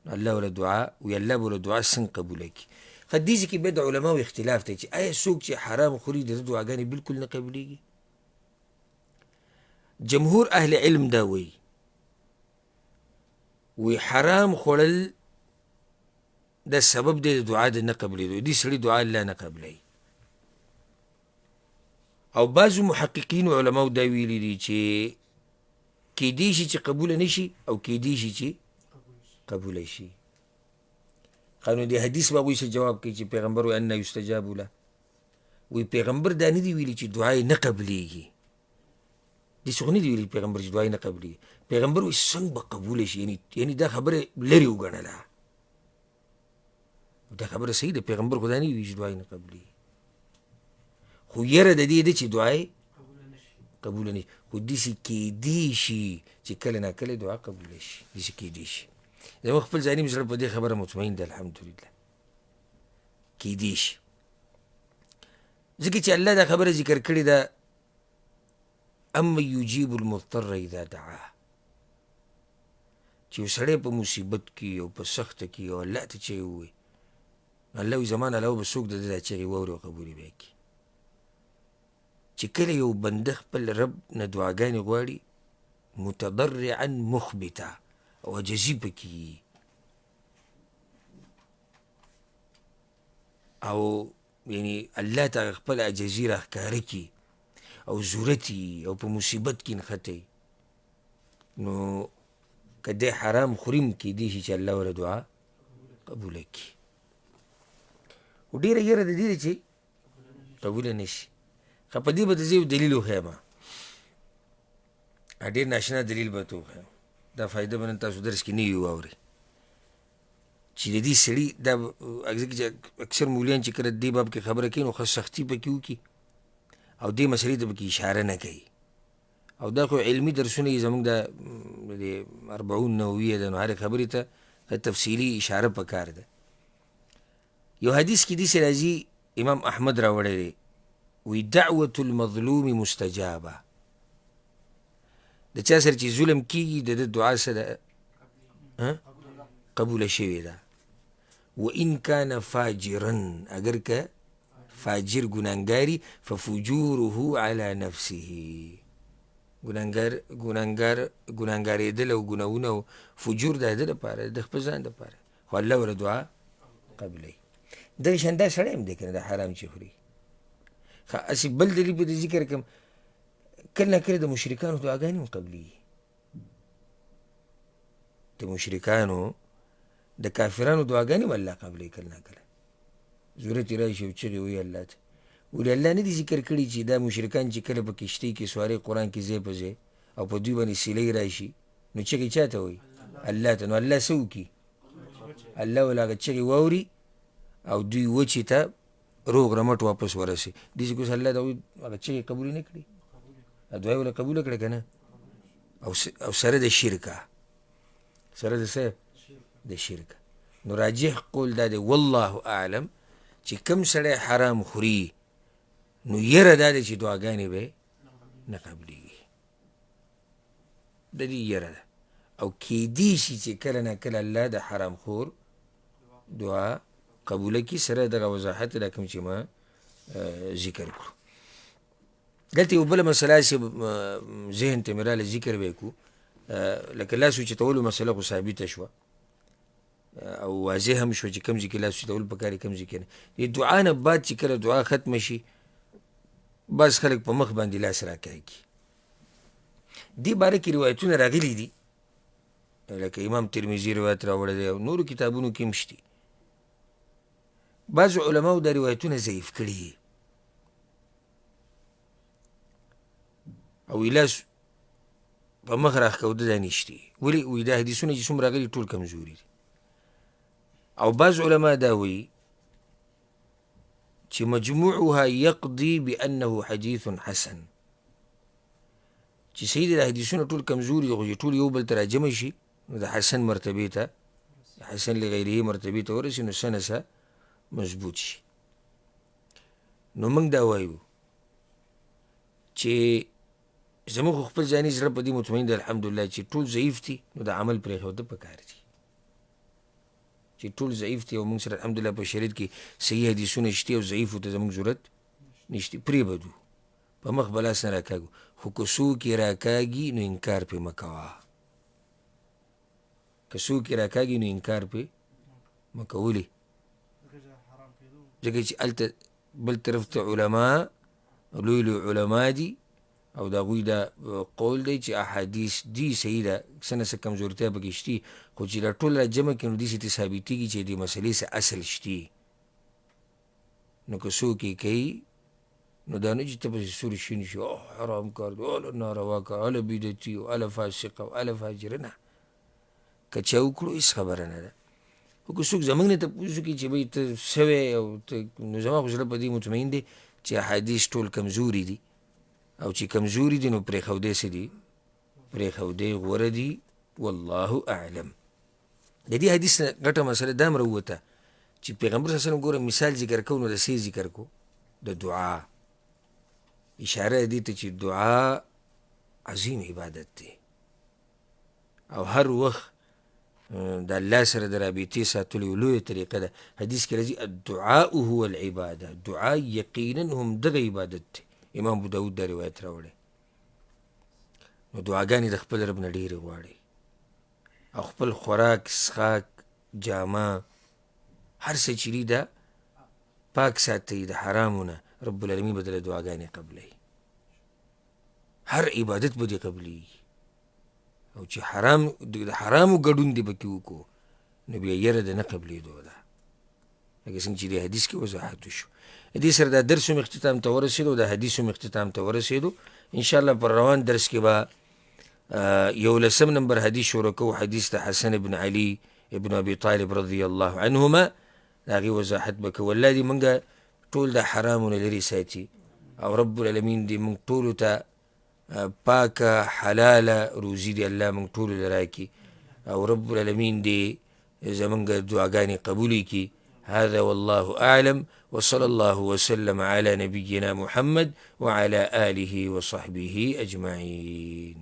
نو الله وله دعا وي، الله به وله دعا څنګه قبوله کړي؟ ښه دې ځای کې بیا د علماو اختلاف دی چې آیا څوک چې حرام خوري د ده دعاګانې بلکل نه قبلېږي؟ جمهور اهل علم دا وایي، وایي حرام خوړل دا سبب دی د دعا د نه قبلېدو، دې سړي دعا الله نه قبلوي. او بعضو محققینو علماو دا ویلي دي چې کیدی شي چې قبوله نه شي او کیدی شي چې قبوله شي. قانون دی حدیث به هغوی څه جواب کوي چې پیغمبر وایي انا یستجاب له، وایي پیغمبر دا نه دی ویلي چې دعا یې نه قبلېږي، داسې خو نه دی ویلي پیغمبر چې دعا یې نه قبلېږي. پیغمبر وایي څنګه به قبوله شي، یعنی دا خبره لرې وګڼله. دا خبره صحیح ده، پیغمبر خو دا نه ویلي چې دعا یې نه قبلېږي، خو یره د دې ده چې دعا یې قبوله نه شي، خو داسې کیدی شي چې کله ناکله دعا قبوله شي، داسې کیدی شي. زموږ خپل ځاني زړه په دې خبره مطمئن دی الحمدلله، کیدی شي، ځکه چې الله دا خبره ذکر کړې ده، اما یجیب المضطر اذا دعاه، چې یو سړی په مصیبت کې او په سخته کې او الله ته چغې ووایي، الله وایي زما نه علاوه به څوک د ده دا چغې واوري او قبولې به یې کړي. چې کله یو بنده خپل رب نه دعاګانې غواړي متضرعا مخبتا او عاجزي پکې او یعنی الله ته خپل عاجزي راښکاره کړي او ضرورت او په مصیبت کې نښتی، نو که دی حرام خوري هم کیدی شي چې الله وله دعا قبوله کړي. خو ډېره یره د دې ده چې قبوله نه شي. ښه په دې به زه یو دلیل وښیم، ډېر ناشنا دلیل به ورته وښیم، دا فایده به نن تاسو درس کې نه وي واورئ، چې د دې سړي دا ځکه چې اکثر مولیان چې کله دې باب کې خبره کوي نو ښه سختي پکې وکړي او دې مسلې ته پکې اشاره نه کوي، او دا خو علمي درسونه یې زموږ د دې اربعون نوویه ده، نو هرې خبرې ته تفصیلي اشاره پکار ده. یو حدیث کې داسې راځي، امام احمد راوړی دی، وایي دعوة المظلوم مستجابه، د چا سره چې ظلم کېږي د ده دعا څه ده؟ قبوله شوې ده. وإن كان فاجرا، اگر که فاجر ګناهګاري، ففجوره على نفسه، ګناهګارېدل او ګناهونه او فجور د ده دپاره د خپل ځان دپاره، خو الله وله دعا قبلوي. دغه شان دا سړی هم دی که نه، دا حرام چې خوري. ښه هسې بل دلیل به د ذکر کړم، کله ناکله د مشرکانو دعاګانې هم قبلېږي، د مشرکانو د کافرانو دعاګانې هم الله قبلوي. کله ناکله ضرورت یې راشي او چغې وایي الله ته، ولې الله نه دي ذکر کړي چې دا مشرکان چې کله په کښتۍ کې سوارې قرآن کې ځای په ځای او په دوی باندې سیلۍ راشي نو چغې چا ته وایي؟ الله ته. نو الله څه وکړي؟ الله وله هغه چغې واوري او دوی وچې ته روغ رمټ واپس ورسي. داسې که اوس الله د هغوی هغه چغې قبولې نه کړي، دعا یې وله قبوله کړه که نه؟ او سره د شرکه، سره د څه؟ د شرکه. نو راجح قول دا دی والله اعلم چې کوم سړی حرام خوري نو یره دا دی چې دعاګانې به نه قبلېږي، د دې یره ده. او کیدی شي چې کله نه کله الله د حرام خور دعا قبوله کړي، سره دغه وضاحت دا کوم چې ما ذکر کړو. دلته یو بله مسله هسې ذهن ته مې راله ذکر به یې کړو. لکه لاس اوچتولو مسله خو ثابته شوه او واضح هم شوه چې کوم ځای کې لاس اوچتول پکار دي کوم ځای کې نه. د دعا نه بعد چې کله دعا ختمه شي بعض خلک په مخ باندې لاس راکاږي. دې باره کې روایتونه راغلي دي، لکه امام ترمذي روایت راوړی دی او نورو کتابونو کې هم شته. بعضو علماو دا روایتونه ضعیف کړي دي او لاس په مخ راښکوده دا نشته. ولې؟ وایي دا حدیثونه چې څومره راغلي ټول کمزوري دي. او بعض علما دا وایي چې مجموعها يقضي بأنه حديث حسن، چې صحیح دی دا حدیثونه ټول کمزوري دي خو چې ټول یو بل ته راجمع شي نو د حسن مرتبې ته، حسن لغیره مرتبې ته ورسي نو څه نه څه مضبوط شي. نو موږ دا وایو چې زموږ خو خپل ځاني زړه په دې مطمئن دی الحمدلله چې ټول ضعیف دي نو د عمل پرېښودل پکار دي. چې ټول ضعیف دي او موږ سره الحمدلله په شریعت کې صحیح حدیثونه شته او ضعیفو ته زموږ ضرورت نشته، پرې به ځو، په مخ به لاس نه راکاږو. خو که څوک یې راکاږي نو انکار پرې مه کوه، که څوک یې راکاږي نو انکار پرې مه کوه. ولې؟ ځکه چې هلته بل طرف ته علما لوی لوی علما دي او د هغوی دا قول دی چې احادیث دي صحیح ده، څه نه څه کمزورتیا پکې شتي، خو چې دا ټول را جمع کړي نو داسې ته ثابتېږي چې دې مسلې څه اصل شتي. نو که څوک یې کوي نو دا نه چې ته پسې سور شین شي، او حرام کار دی، هله ناروا کار، هله بدعتي، هله فاسق او هله فاجر، نه، که چا وکړو هېڅ خبره نه ده. خو که څوک زموږ نه تپوس وکړي چې بھئی ته څه وایې او ته، نو زما خو زړه په دې مطمئن دی چې احادیث ټول کمزوري دي او چې کمزوري دي نو پرېښودی څه دي؟ پرېښودی غوره دي، والله اعلم. د دې حدیث نه غټه مسله دا هم راووته چې پیغمبر صلی الله علیه وسلم ګوره مثال ذکر کوو نو د څه ذکر کو؟ د دعا. اشاره دې ته چې دعا عظیم عبادت دی او هر وخت د الله سره د رابطې ساتلو یو لویه طریقه ده. حدیث کې راځي الدعاء هو العباده، دعا یقینا هم دغه عبادت دی. امام ابو داود دا روایت راوړی. نو دعاګانې د خپل رب نه ډېرې غواړي او خپل خوراک، څښاک، جامه، هر څه چې دي دا پاک ساتئ د حرامو نه، رب العالمین به درله دعاګانې قبلوي. هر عبادت به دې قبلېږي. او چې حرام د حرامو ګډون دې پکې وکړو نو بیا یره د نه قبلېدو ده، لکه څنګه چې دې حدیث کې وضاحت وشو. دې سره دا درس هم اختتام ته ورسېدو، دا حدیث هم اختتام ته ورسېدو. انشاءالله پر روان درس کې به یولسم نمبر حدیث شروع کوو، حدیث د حسن ابن علي ابن ابي طالب رضی الله عنهما، د هغې وضاحت به کوو. الله دې موږ ټول د حرامو نه لرې ساتي او رب العالمین دې موږ ټولو ته پاکه حلاله روزي دې الله موږ ټولو له راکړي او رب العالمین دې زموږ دعاګانې قبولې کړي. هذا والله أعلم، وصلى الله وسلم على نبينا محمد وعلى آله وصحبه أجمعين.